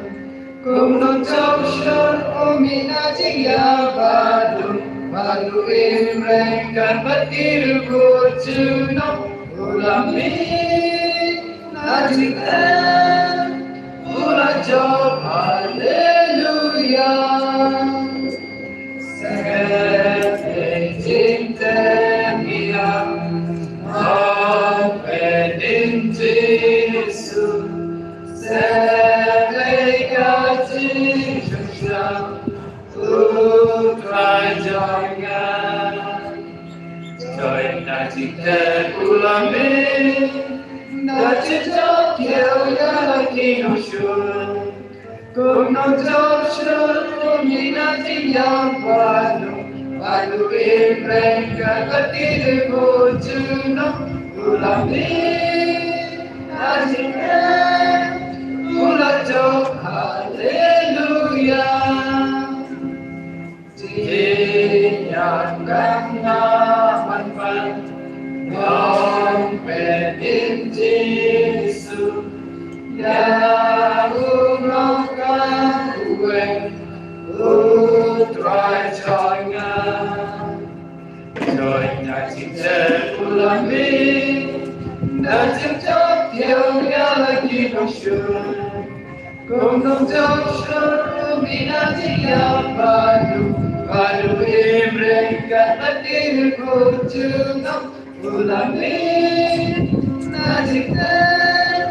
Kum nongshun u mih na jingïabadum, bad u im ryngkat bad ki riewkhuid junom. U la mih na jingem, u la jop, haleluia. Sngewbha jingtep ïa, Nongpynim Jisu. Join na jingtep u la mih, na jingtep ïa la ki nongshun. Kum nongshun kum ïa na jingïap bad u, bad u Ibrahim ka kat ki de ko junom u la mih, na jingtep u la jop, haleluya. Jingïakhun na man pan, ngam pynïeng Jisu, ïa u nongkha uwei, u Trai jong nga. Join na jingtep u la mih, na jingtep ïa la ki nongshun. Kum nongshun kum ïa na jingïap bad u, bad u Ibrahim ka kat ki de ko junom u la mih, na jingtep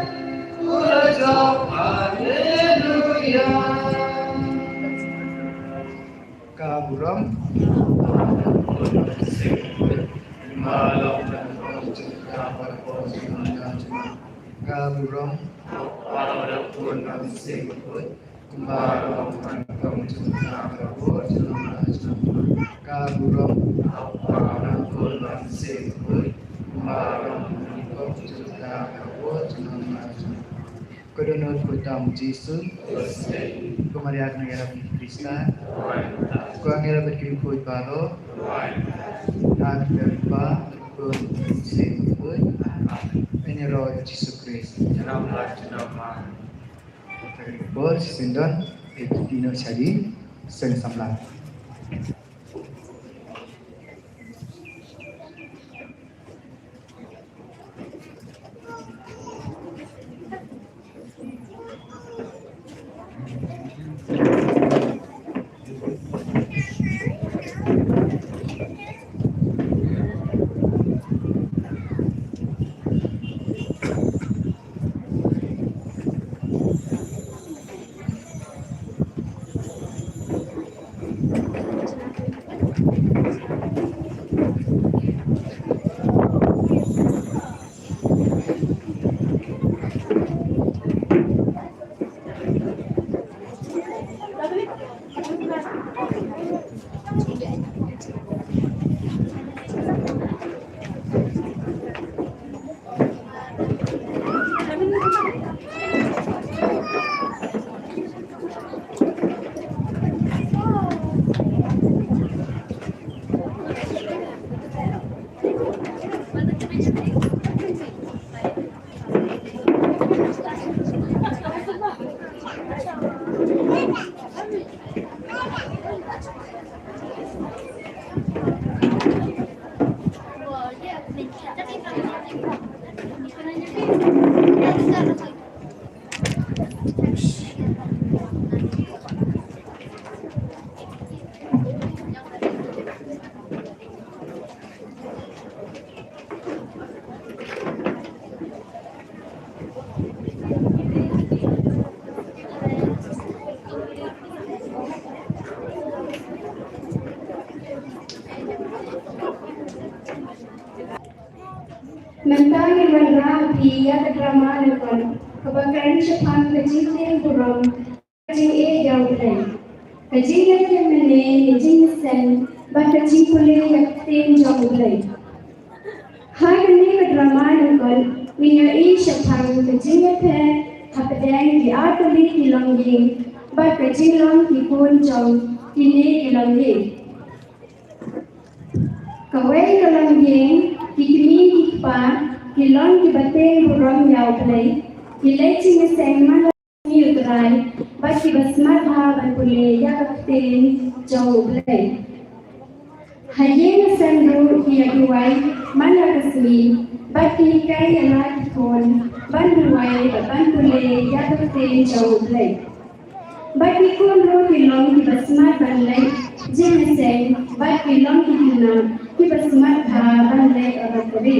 u la jop, haleluya. Ka burom. Ka burom. Ka burom. Ka dohnud kyrteng Jisu. Ko Maria ka nong ïarap Khrista. Ko angel bad ki riewkhuid baroh. Ha ka kyrteng Kpa, Khun, Mynsiem Bakhuid. Yn ïaroh ïa u Jisu Khrist. Bor shisien don, eh, ki tino shadi, seng samla. Mynta ngin wanrah ïa ka drama lyngkot kaba kren shaphang ka jingteng burom, ka jingïeit ïa U Blei, ka jingïakhun mynne ne jingïaseng bad ka jingpule ïa ka ktien jong U Blei. Ha kane ka drama lyngkot ngin ïohi shaphang ka jingïapher hapdeng ki artylli ki longïing bad ka jinglong ki khun jong kine ki longïing. Kawei ka longïing, ki kmie ki kpa ki long kiba teng burom ïa U Blei, ki leit jingïaseng man la U Trai bad kiba sngewbha ban pule ïa ka ktien jong U Blei. Ha ïing ha sem ruh ki ïaduwai man la ka sngi bad ki hikai ïa la ki khun ban duwai bad ban pule ïa ka ktien jong U Blei. Bad ki khun ruh ki long kiba smat ban leit jingïaseng bad ki long ki khynnah kiba sngewbha ban leit artylli.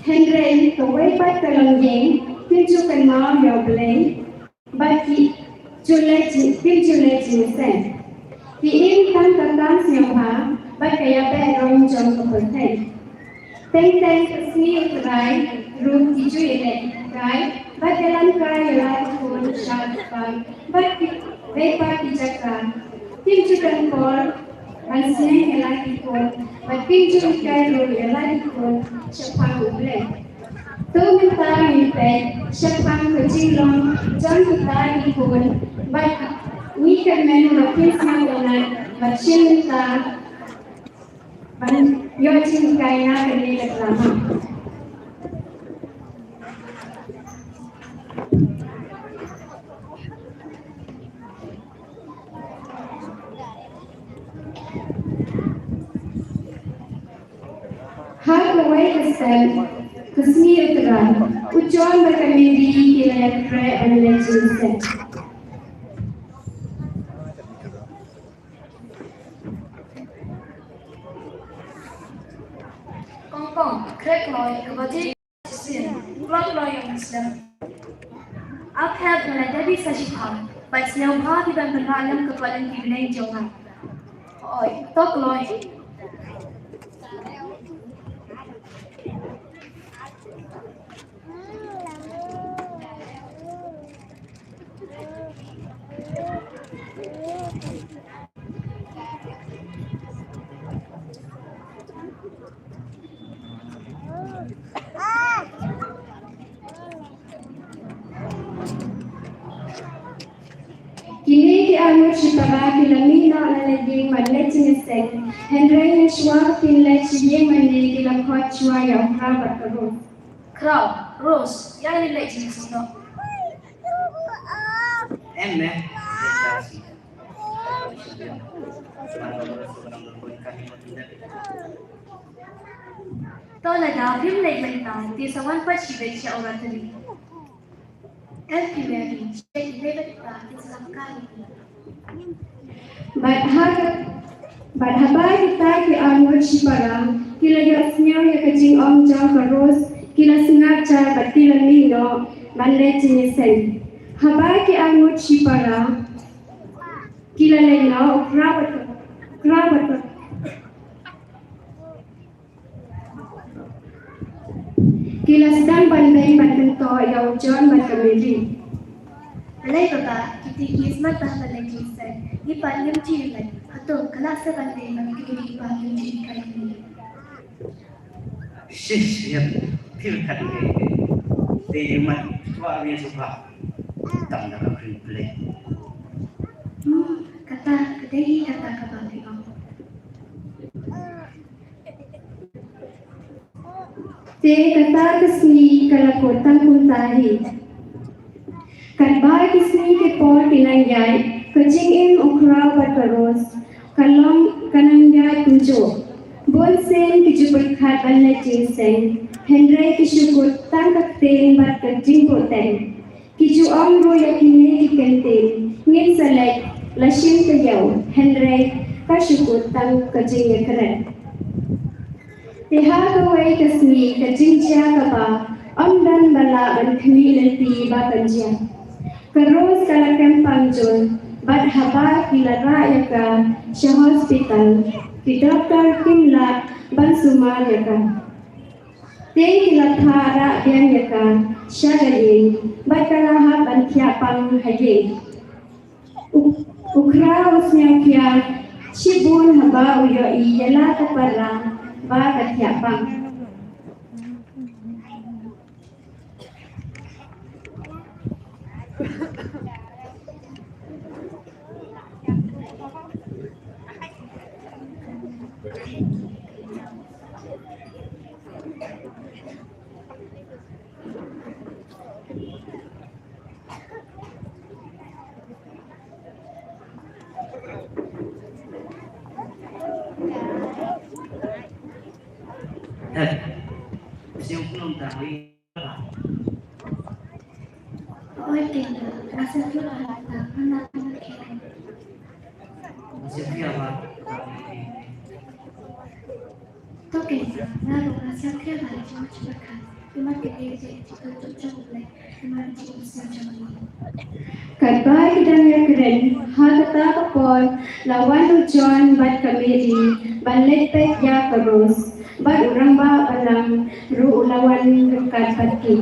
Hynrei kawei pat ka longïing kin ju kynmaw ïa U Blei bad ki ju leit jing, kin ju leit jingïaseng. Ki im tang ka jong ka pyrthei. Teng teng ka sngi U Trai ruh ki ju ïalehkai bad ïalam kai ïa la ki khun sha ki park bad ki wei pat ki jaka. Kim ju don por ban sneng ïa la ki khun bad kim ju hikai ruh ïa la ki khun shaphang U Blei. To mynta ngin peit shaphang ka jinglong jong kita ki khun bad ngi kyrmen ba kin sngewtynnat bad shim bynta ban ïoh jinghikai na kane ka drama. Ha kawei ka step, ka sngi U Trai, u John bad ka Mary ki la ïakren ban leit jingïaseng. Kong kong, khreh kloi, kaba jik sien, kloi kloi ïa u Muslim. Ap hep ngan leit da bih sa shiphang, bad sngewbha phi ban pynrah lem ka kwah lynti bneng jong nga. Oi, to kloi. Kine ki arngut shipara ki la mih noh na la ïing ban leit jingïaseng, hynrei hashwa ba kin leit sha ïing mane ki la khot shuwa ïa u Khraw bad ka Rose. Khraw, Rose, ïa ngin leit jingïaseng noh. Em, em. To lada phim leit mynta, te sa wan pat shibit sha u Rathri. Em, ki Mary, sha ki leit bad kita, kin sa lam kai. Bad ha ka, bad haba kita ki arngut shipara ki la ïohsngew ïa ka jingong jong ka Rose, ki la sngap jar bad ki la mih noh ban leit jingïaseng. Haba ki arngut shipara ki la leit noh, u Khraw bad ka, u Khraw bad ka, ki la sdang ban beiñ ban pyntoh ïa u John bad ka Mary. Balei baba, kito ki smat bha ban leit jingïaseng, ngi pat ngim ju leit. Hato ka lah sa ban leit ba kito ki pa ngim ju leit kai ne? Shish, ïa, phi khat ngi. Te ïa mat, twa ïa suba. Tam da ka kring play. Hmm, kata, ka dei hi kata kaba phi ong. Te kata ka sngi ka la kut tang kumta hi. Katba ki sngi ki por ki nang ïaid, ka jingim u Khraw bad ka Rose ka long ka nang ïaid kumjuh. Bun sien ki ju pyrkhat ban leit jingïaseng, hynrei ki shu kut tang ka ktien bad ka jingpyrteng. Ki ju ong ruh ïa kine ki kyntien, ngin sa leit, la shim taïew, hynrei ka shu kut tang ka jingïakren. Te ha kawei ka sngi ka jingjia kaba ym don ba lah ban khmih lynti ba kan jia. Ka Rose ka la kem pang jur, bad haba ki la rah ïa ka sha hospital, ki doktor kim lah ban sumar ïa ka. Te ki la phah rah biang ïa ka sha ka ïing, bad ka la hap ban thiah pang ha ïing. U, u Khraw u sngewkhia shibun haba u ïohi ïa la ka para ba ka thiah pang. Heh. Siang pun ta wi. Oi, Kendra, rasa tu lah, tak pernah nak kira. Masih kira, Pak. Token, naru rasa kaya balik cuma cuma kan. Cuma tiga je, jika tu cuma boleh, cuma cuma cuma. Katba ki dang ïakren, ha kata ka por, la wan u John bad ka Mary, ban leit peit ïa ka Rose, bad u rangbah balang ruh u la wan ryngkat bad ki.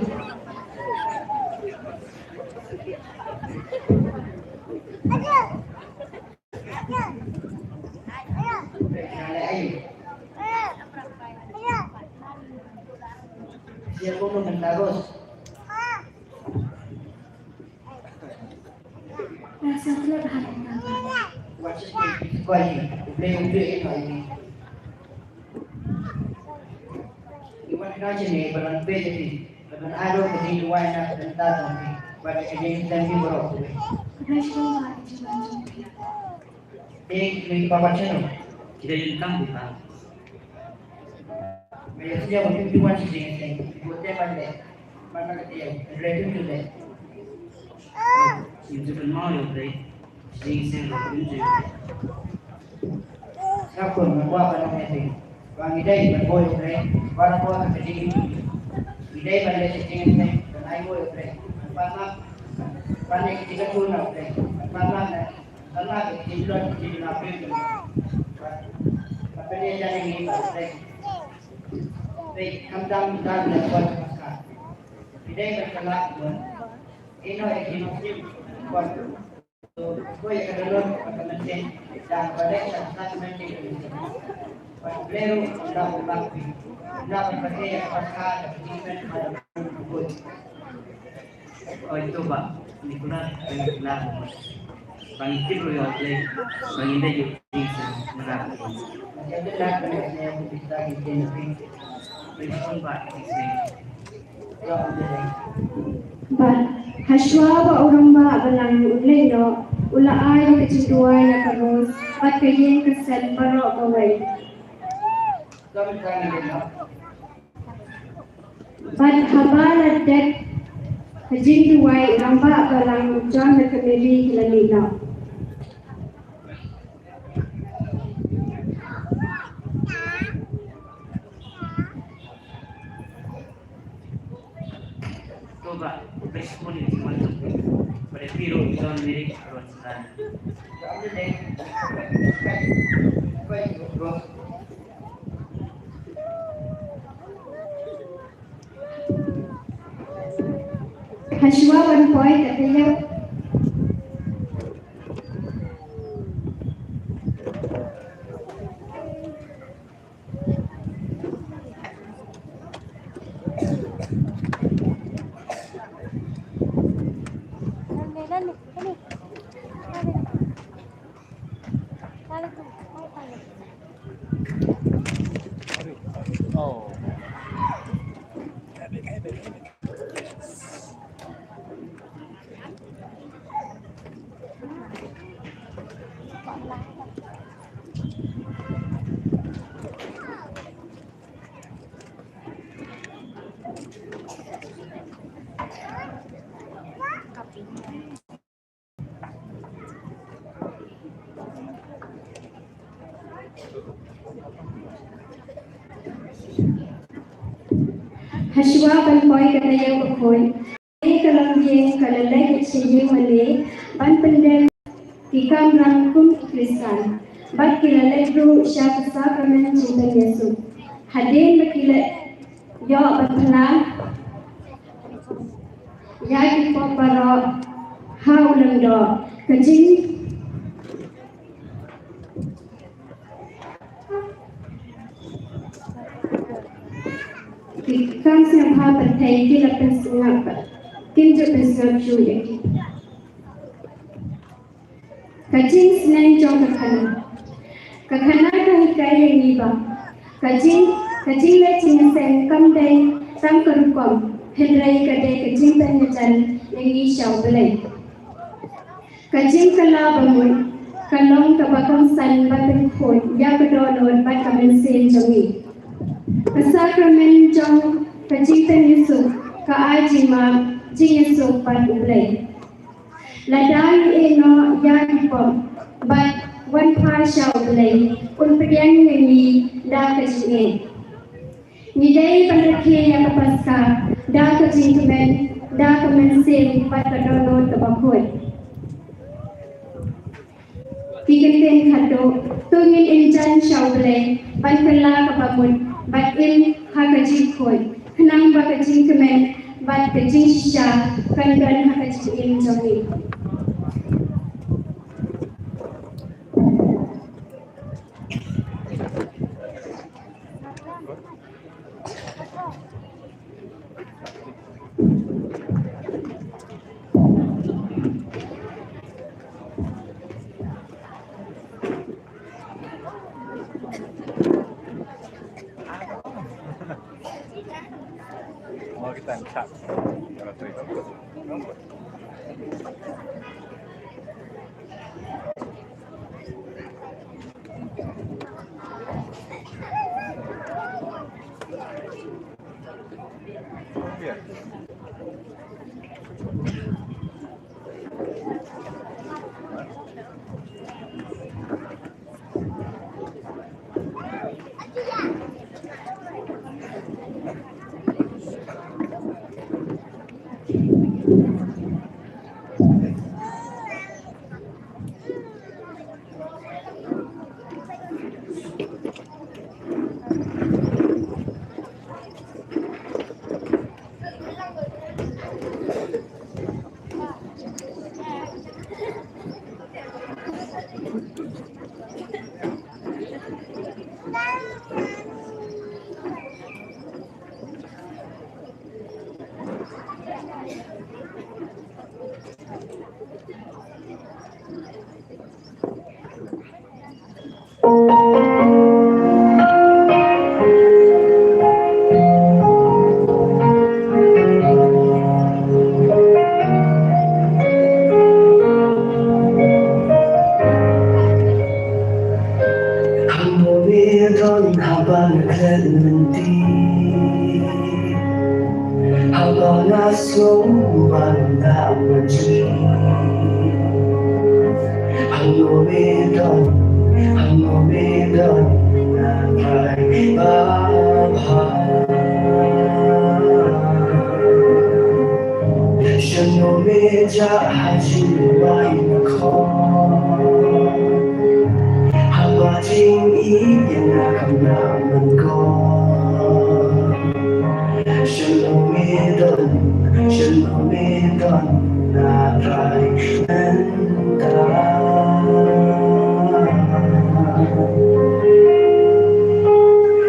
Oi, to ba, Nicholas, Nicholas. Bang ikut ro yo play, bang inda yo play sa, mara. Bad hashwa ba u rangbah balang u leit noh, u la ai ka jingduwai ïa ka Rose bad ka ïing ka sem baroh kawei. Bad haba la dep ka jingduwai, u rangbah balang, u John bad ka Mary ki la leit noh. Hashwa ban poi ka taïew. Hashwa ban poi ka taïew bakhuid, ka longïing ka la leit sha ïing mane ban pyndem ki kamram kum ki Khristan, bad ki la leit ruh sha ka sakramen jingpynïasuk. Hadien ba ki la ïoh ban phla ïa ki pop baroh ha u lyngdoh, ka jing ki kam sngewbha pyrthei ki la pynsngap, kim ju pynsngap shuh ïa ki. Ka jingsneng jong ka khana. Ka khana ka hikai ïa ngi ba ka jing, ka jingleh jingïaseng kam dei tang ka rukom, hynrei ka dei ka jingpynïajan ïa ngi sha U Blei. Ka jingkylla ba mut ka long kaba kongsan ban pynkhuid ïa ka dohnud bad ka mynsiem jong ngi. Ka sakramen jong ka jingpynïasuk ka ai jingmap, jingïasuk bad U Blei. Lada ngi ïeh noh ïa ki pop bad wan phai sha U Blei, un pdiang ïa ngi da ka jingïeit. Ngi dei ban rakhe ïa ka Paska da ka jingkmen, da ka mynsiem bad ka dohnud kaba khuid. Ki Kyntien khatduh, to ngin ïajan sha U Blei ban kylla kaba mut bad im ha ka jingkhuid, khnang ba ka jingkmen bad ka jingshisha kan don ha ka jingim jong ngi. Hangno me don haba nga klet lynti, haba nga sngew ba nga maju? Hangno me don, hangno me don, nga trai babha. Shano me jah ha jingduwai na khon, haba jingïeit ïa nga kam lah ban kor. Shano me don, shano me don, nga trai mynta.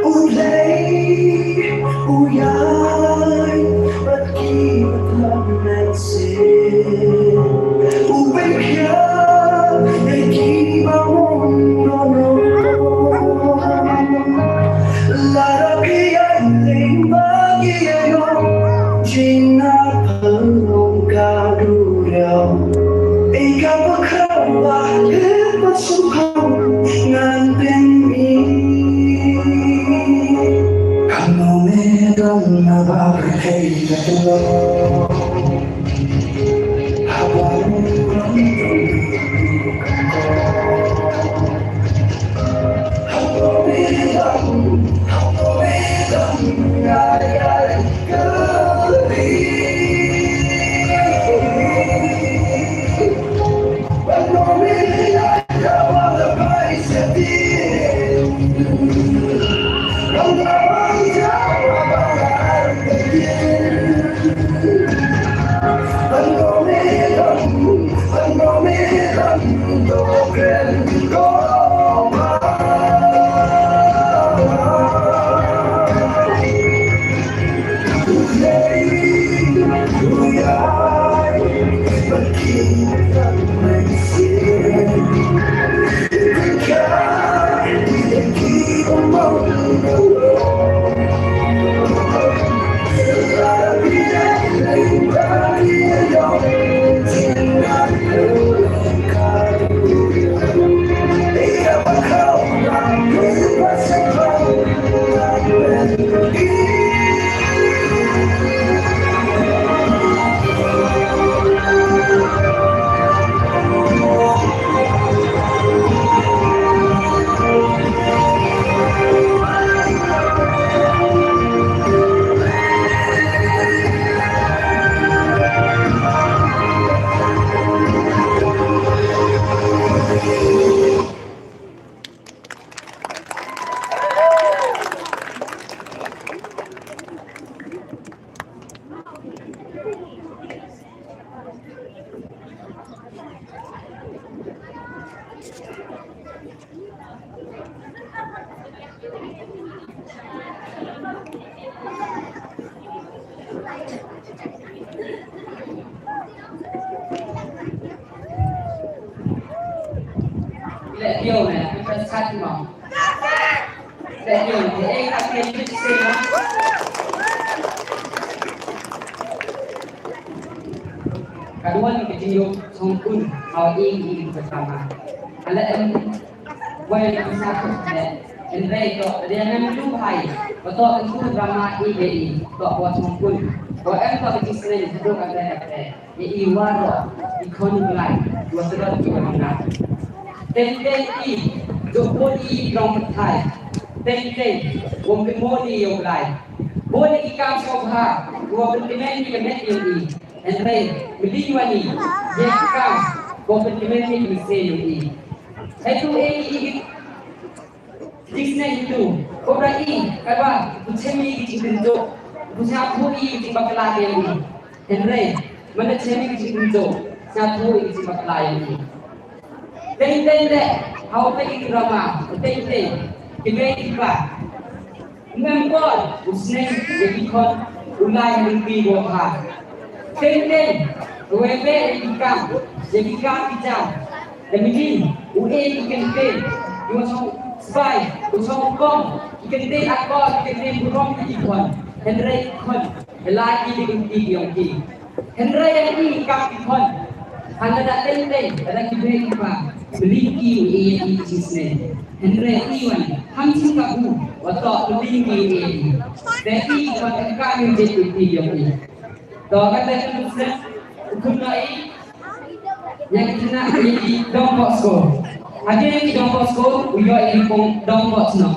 U Blei u ïai bad ki bad lam mynsiem, u pynkhia ïa ki ba mon don. Lada phi ïai lyngba ki ïa ïoh jingïap halor ka duriaw. Ei kaba khraw ba heh ba shemphang ngan pyni. Hangno me don haba pyrthei ka tlot? Leh ïa u ne, ka sat mo. Leh ïa u ne, eh, ka ke lit se mo. Ka duan ka jingïoh shongkun, hawa ing ing ka sama. Ala em, wai ka sa ne, en rei to, dia ngan lu hai, ba to kan ku drama i be i, to wa shongkun. Wa em to ka jingsneng, to ka te ka te. Ïa i waroh, i khun u Blai, wa tlot ki wa nang. Teng teng i, jong bun i i long pathai. Teng teng, wong kynmaw i ïa u Blai. Bun i ki kam sngewbha, wa pynkmen i ka met ïa i. Hynrei, mylli wa ni, ïa ki kam, wa pynkmen i ka mynsiem ïa i. Hei tu i, i, i, Jingsneng itu, kaba i, kaba, u chem ïa ki jingkynjoh, u sngewthuh ïa ki jingbakla ïa i. Hynrei, mynta chem ïa ki jingkynjoh, sngewthuh ïa ki jingbakla ïa i. Teng teng leh, ha u peit ïa ki drama, teng teng, ki mei ki pa. Ym em por, u sneng ïa ki khun, u lai ha lynti ba bha. Teng teng, u wei beh ïa ki kam, ïa ki kam ki jam. Te mynnin, u e ki kyntien, u shong sbai, u shong kong, ki kyntien akor, ki kyntien burom ki khun. Hynrei ki khun, hynrei ki dei ki ïong ki. Hynrei ïa ki kam ki khun. Hynrei da teng teng, da ki briew ki pa, beli ki u e ki jingsneng. Hynrei i wan, ham sing ka bu, wa to beli ki u e ki. Te ki khun ka mi je ki ïong ki. To ka te ki sneng, u khun na i, Ïa ki khynnah ïa ki Don Bosco. Hadien ki Don Bosco, u ïoh ïa ki Don Bosco.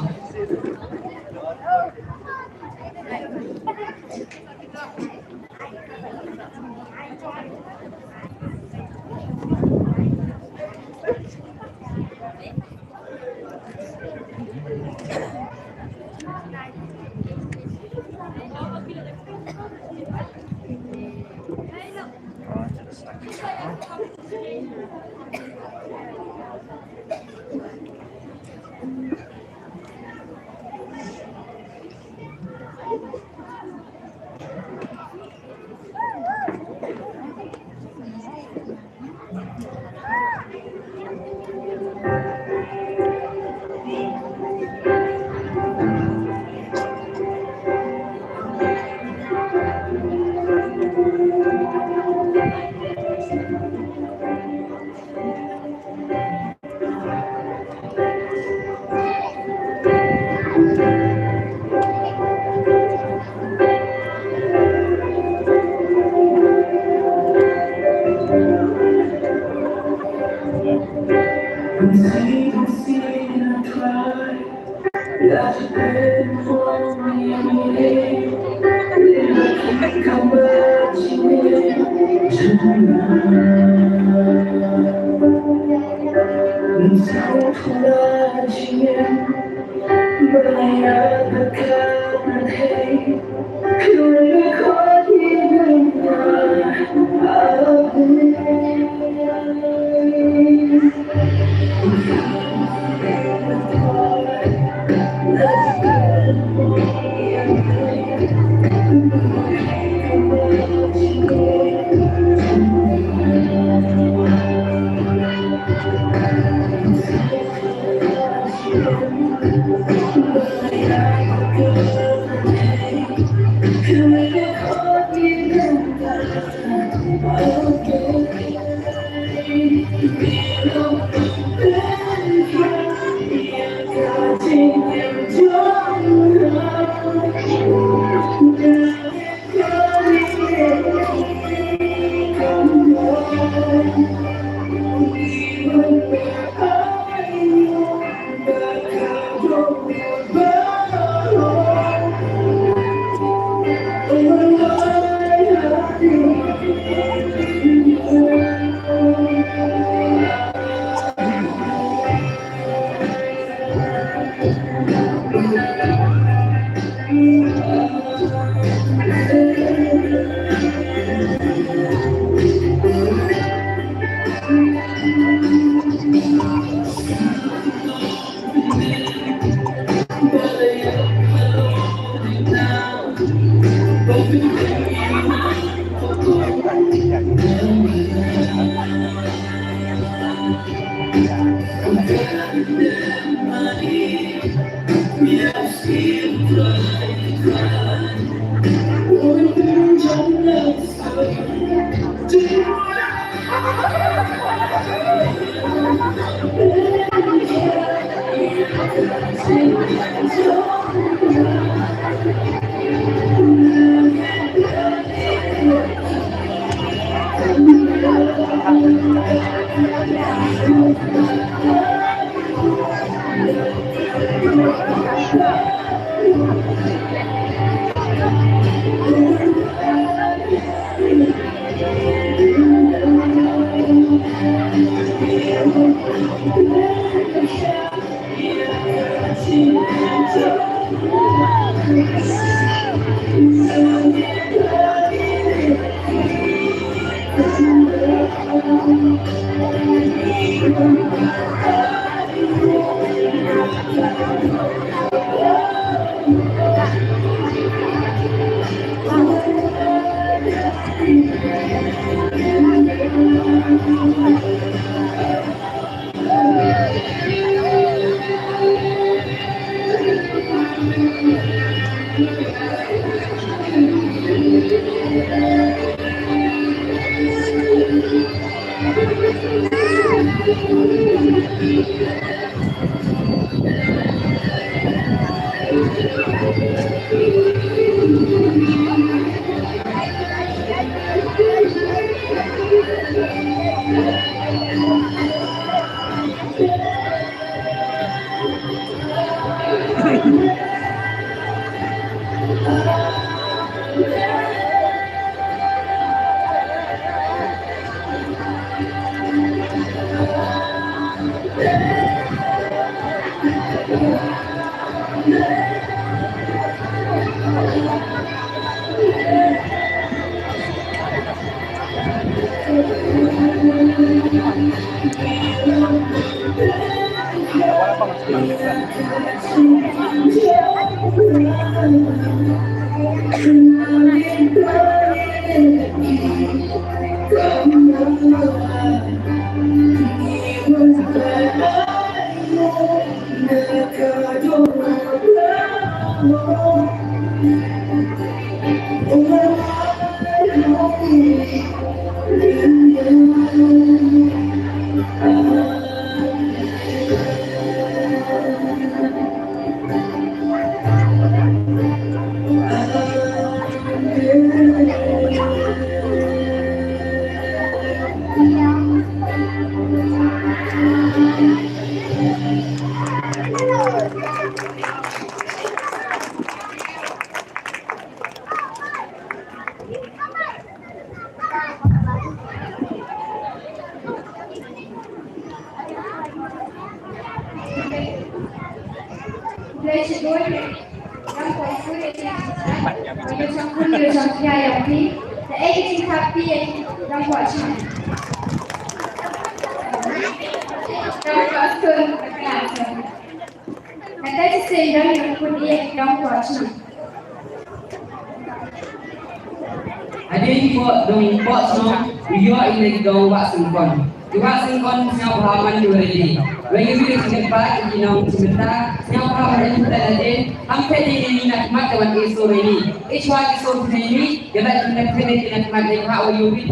Hadien ki kpoh dong kpoh shnong u ïoh ïa ki dong wah sengkon. Ki wah sengkon sngewbha man ki wah ready. Wei ki wei ki jingkyrpad ki nong ki mynta sngewbha man ki mynta hadien. Ham phet ïa ki na khmat ka wan ïa sor ïa ki. Ïa shuwa ki sor ïa ki. Ïa la ki na phet ïa ki na khmat ïa ki ha u ïoh wit.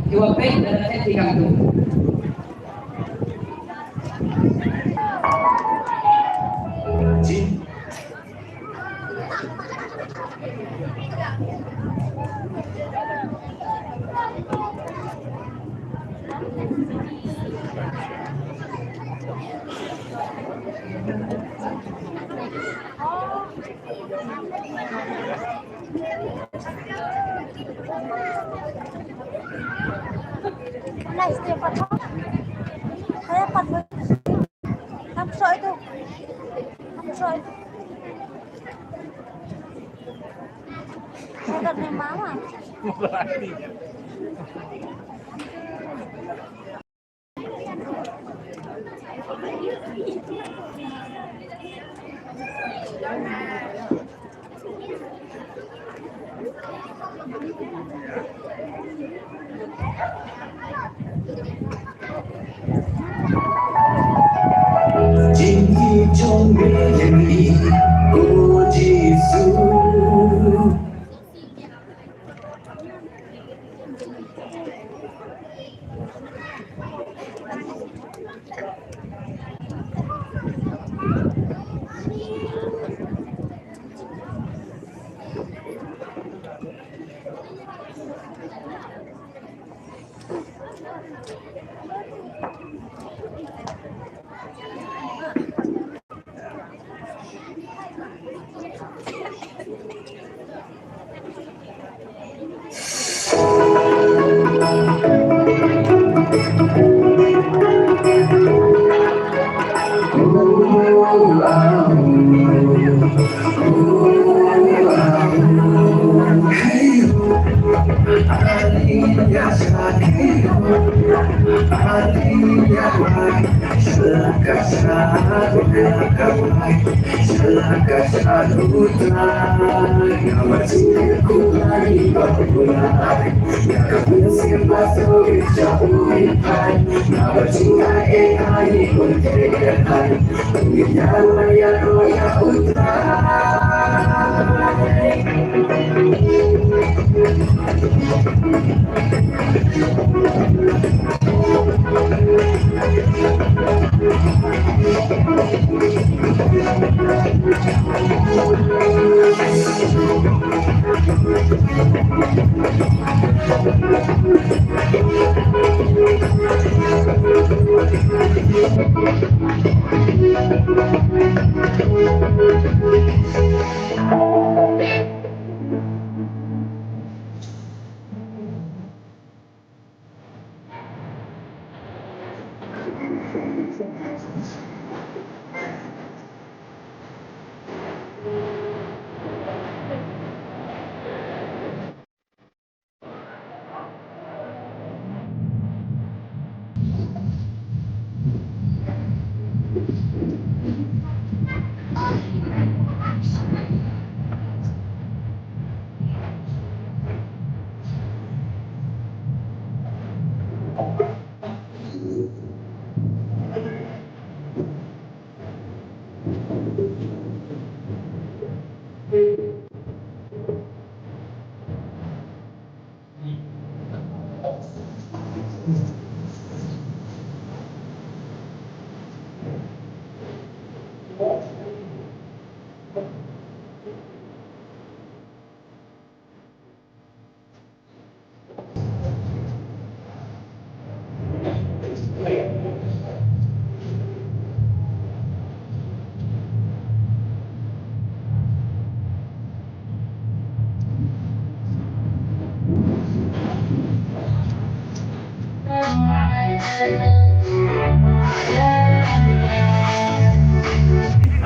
Ki wah peit ïa la phet ïa ki kam tu.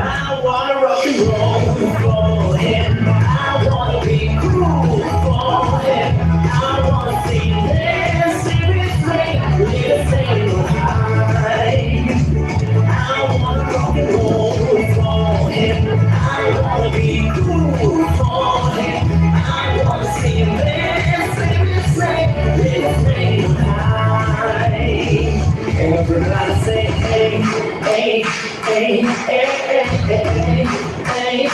I wanna rock and roll for him. I wanna be cool for him. I wanna see him, see him swing, see him sing high. I wanna rock and roll for him. I wanna be cool for him. I wanna see him dance, see him swing, see him sing high. Everybody say, hey, hey, hey, hey, hey, hey, hey.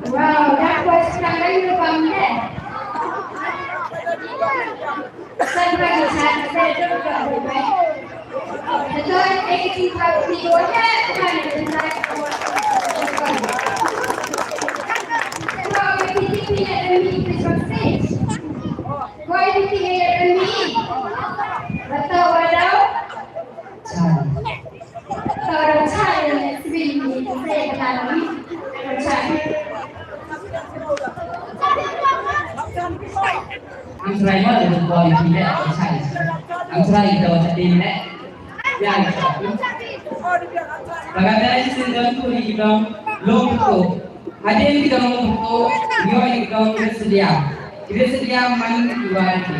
Wow, that was Karen Lubangte. Sandra Gachan, Pedro Gabonai. The third eighty-five people have come to the night. Wow, the P T P and the meat is on stage. Koi di ti ngi ïa ka ni. Ba to ba dau. Chan. To dau chan ïa ngi sbin ngi to se ka ni. Dau chan. Ang try mo le ko di ti le dau chan. Ang try to ta di le. Ïa ka. Ba ka dei shisien don kuri ki dong long to. Hadien ki dong long to, ïoh ïa ki dong Khristan. Khristan man ki wan ki.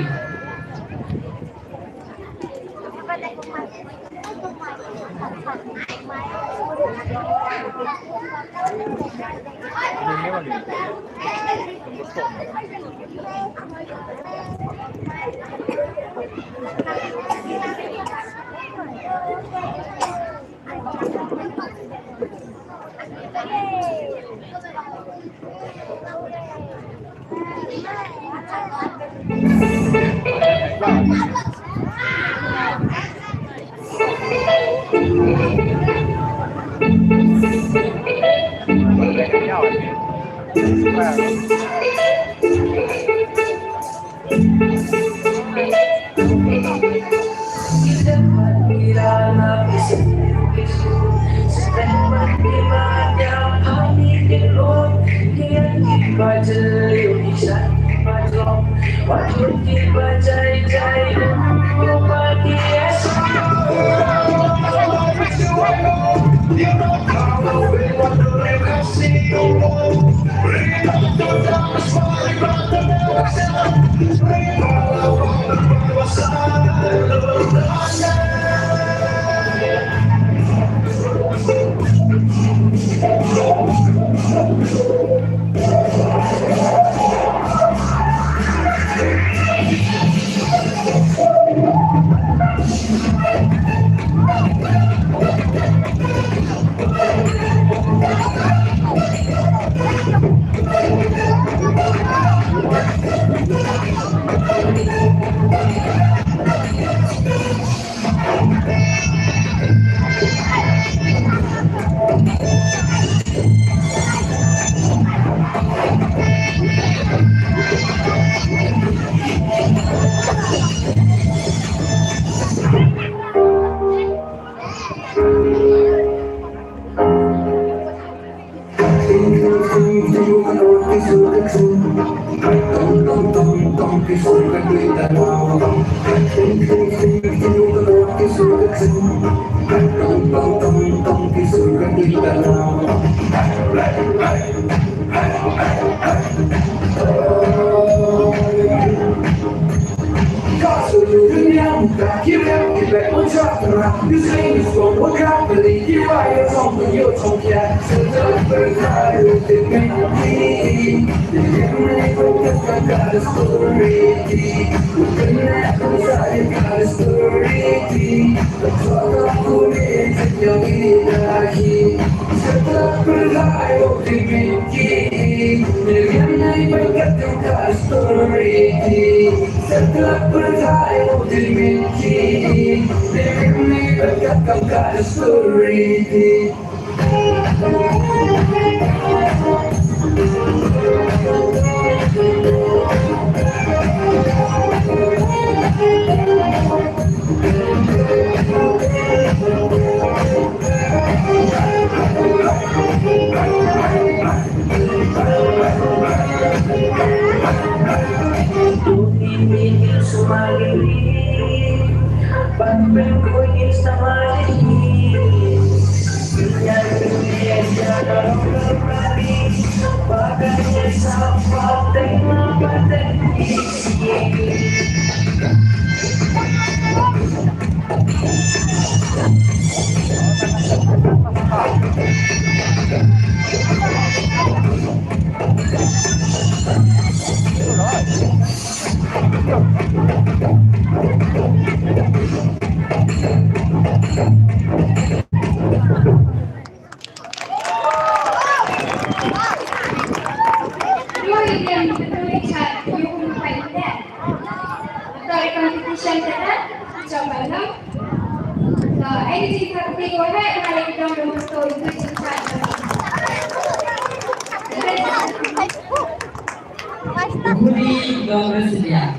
Budi dong Residia.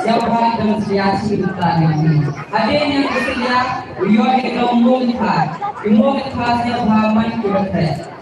Siapa dong Residia si uta ni. Ada yang Residia, uyo di dong Mungkha. Mungkha siapa man kita.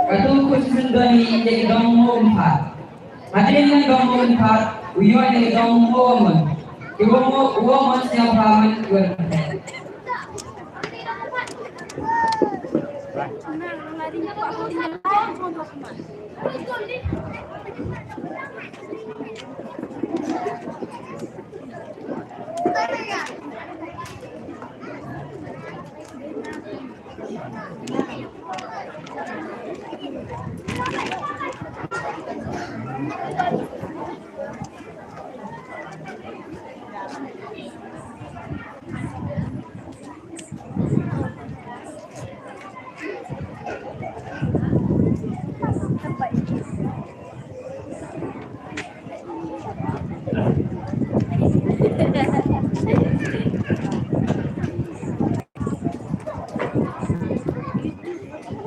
Katto ka shisien don ïa ki dong Hynñiewtrep. Hadien ka dong Hynñiewtrep u ïoh ïa ka dong Hynñiewmon. Ki Hynñiew, Hynñiewmon sngewbha men ki wan.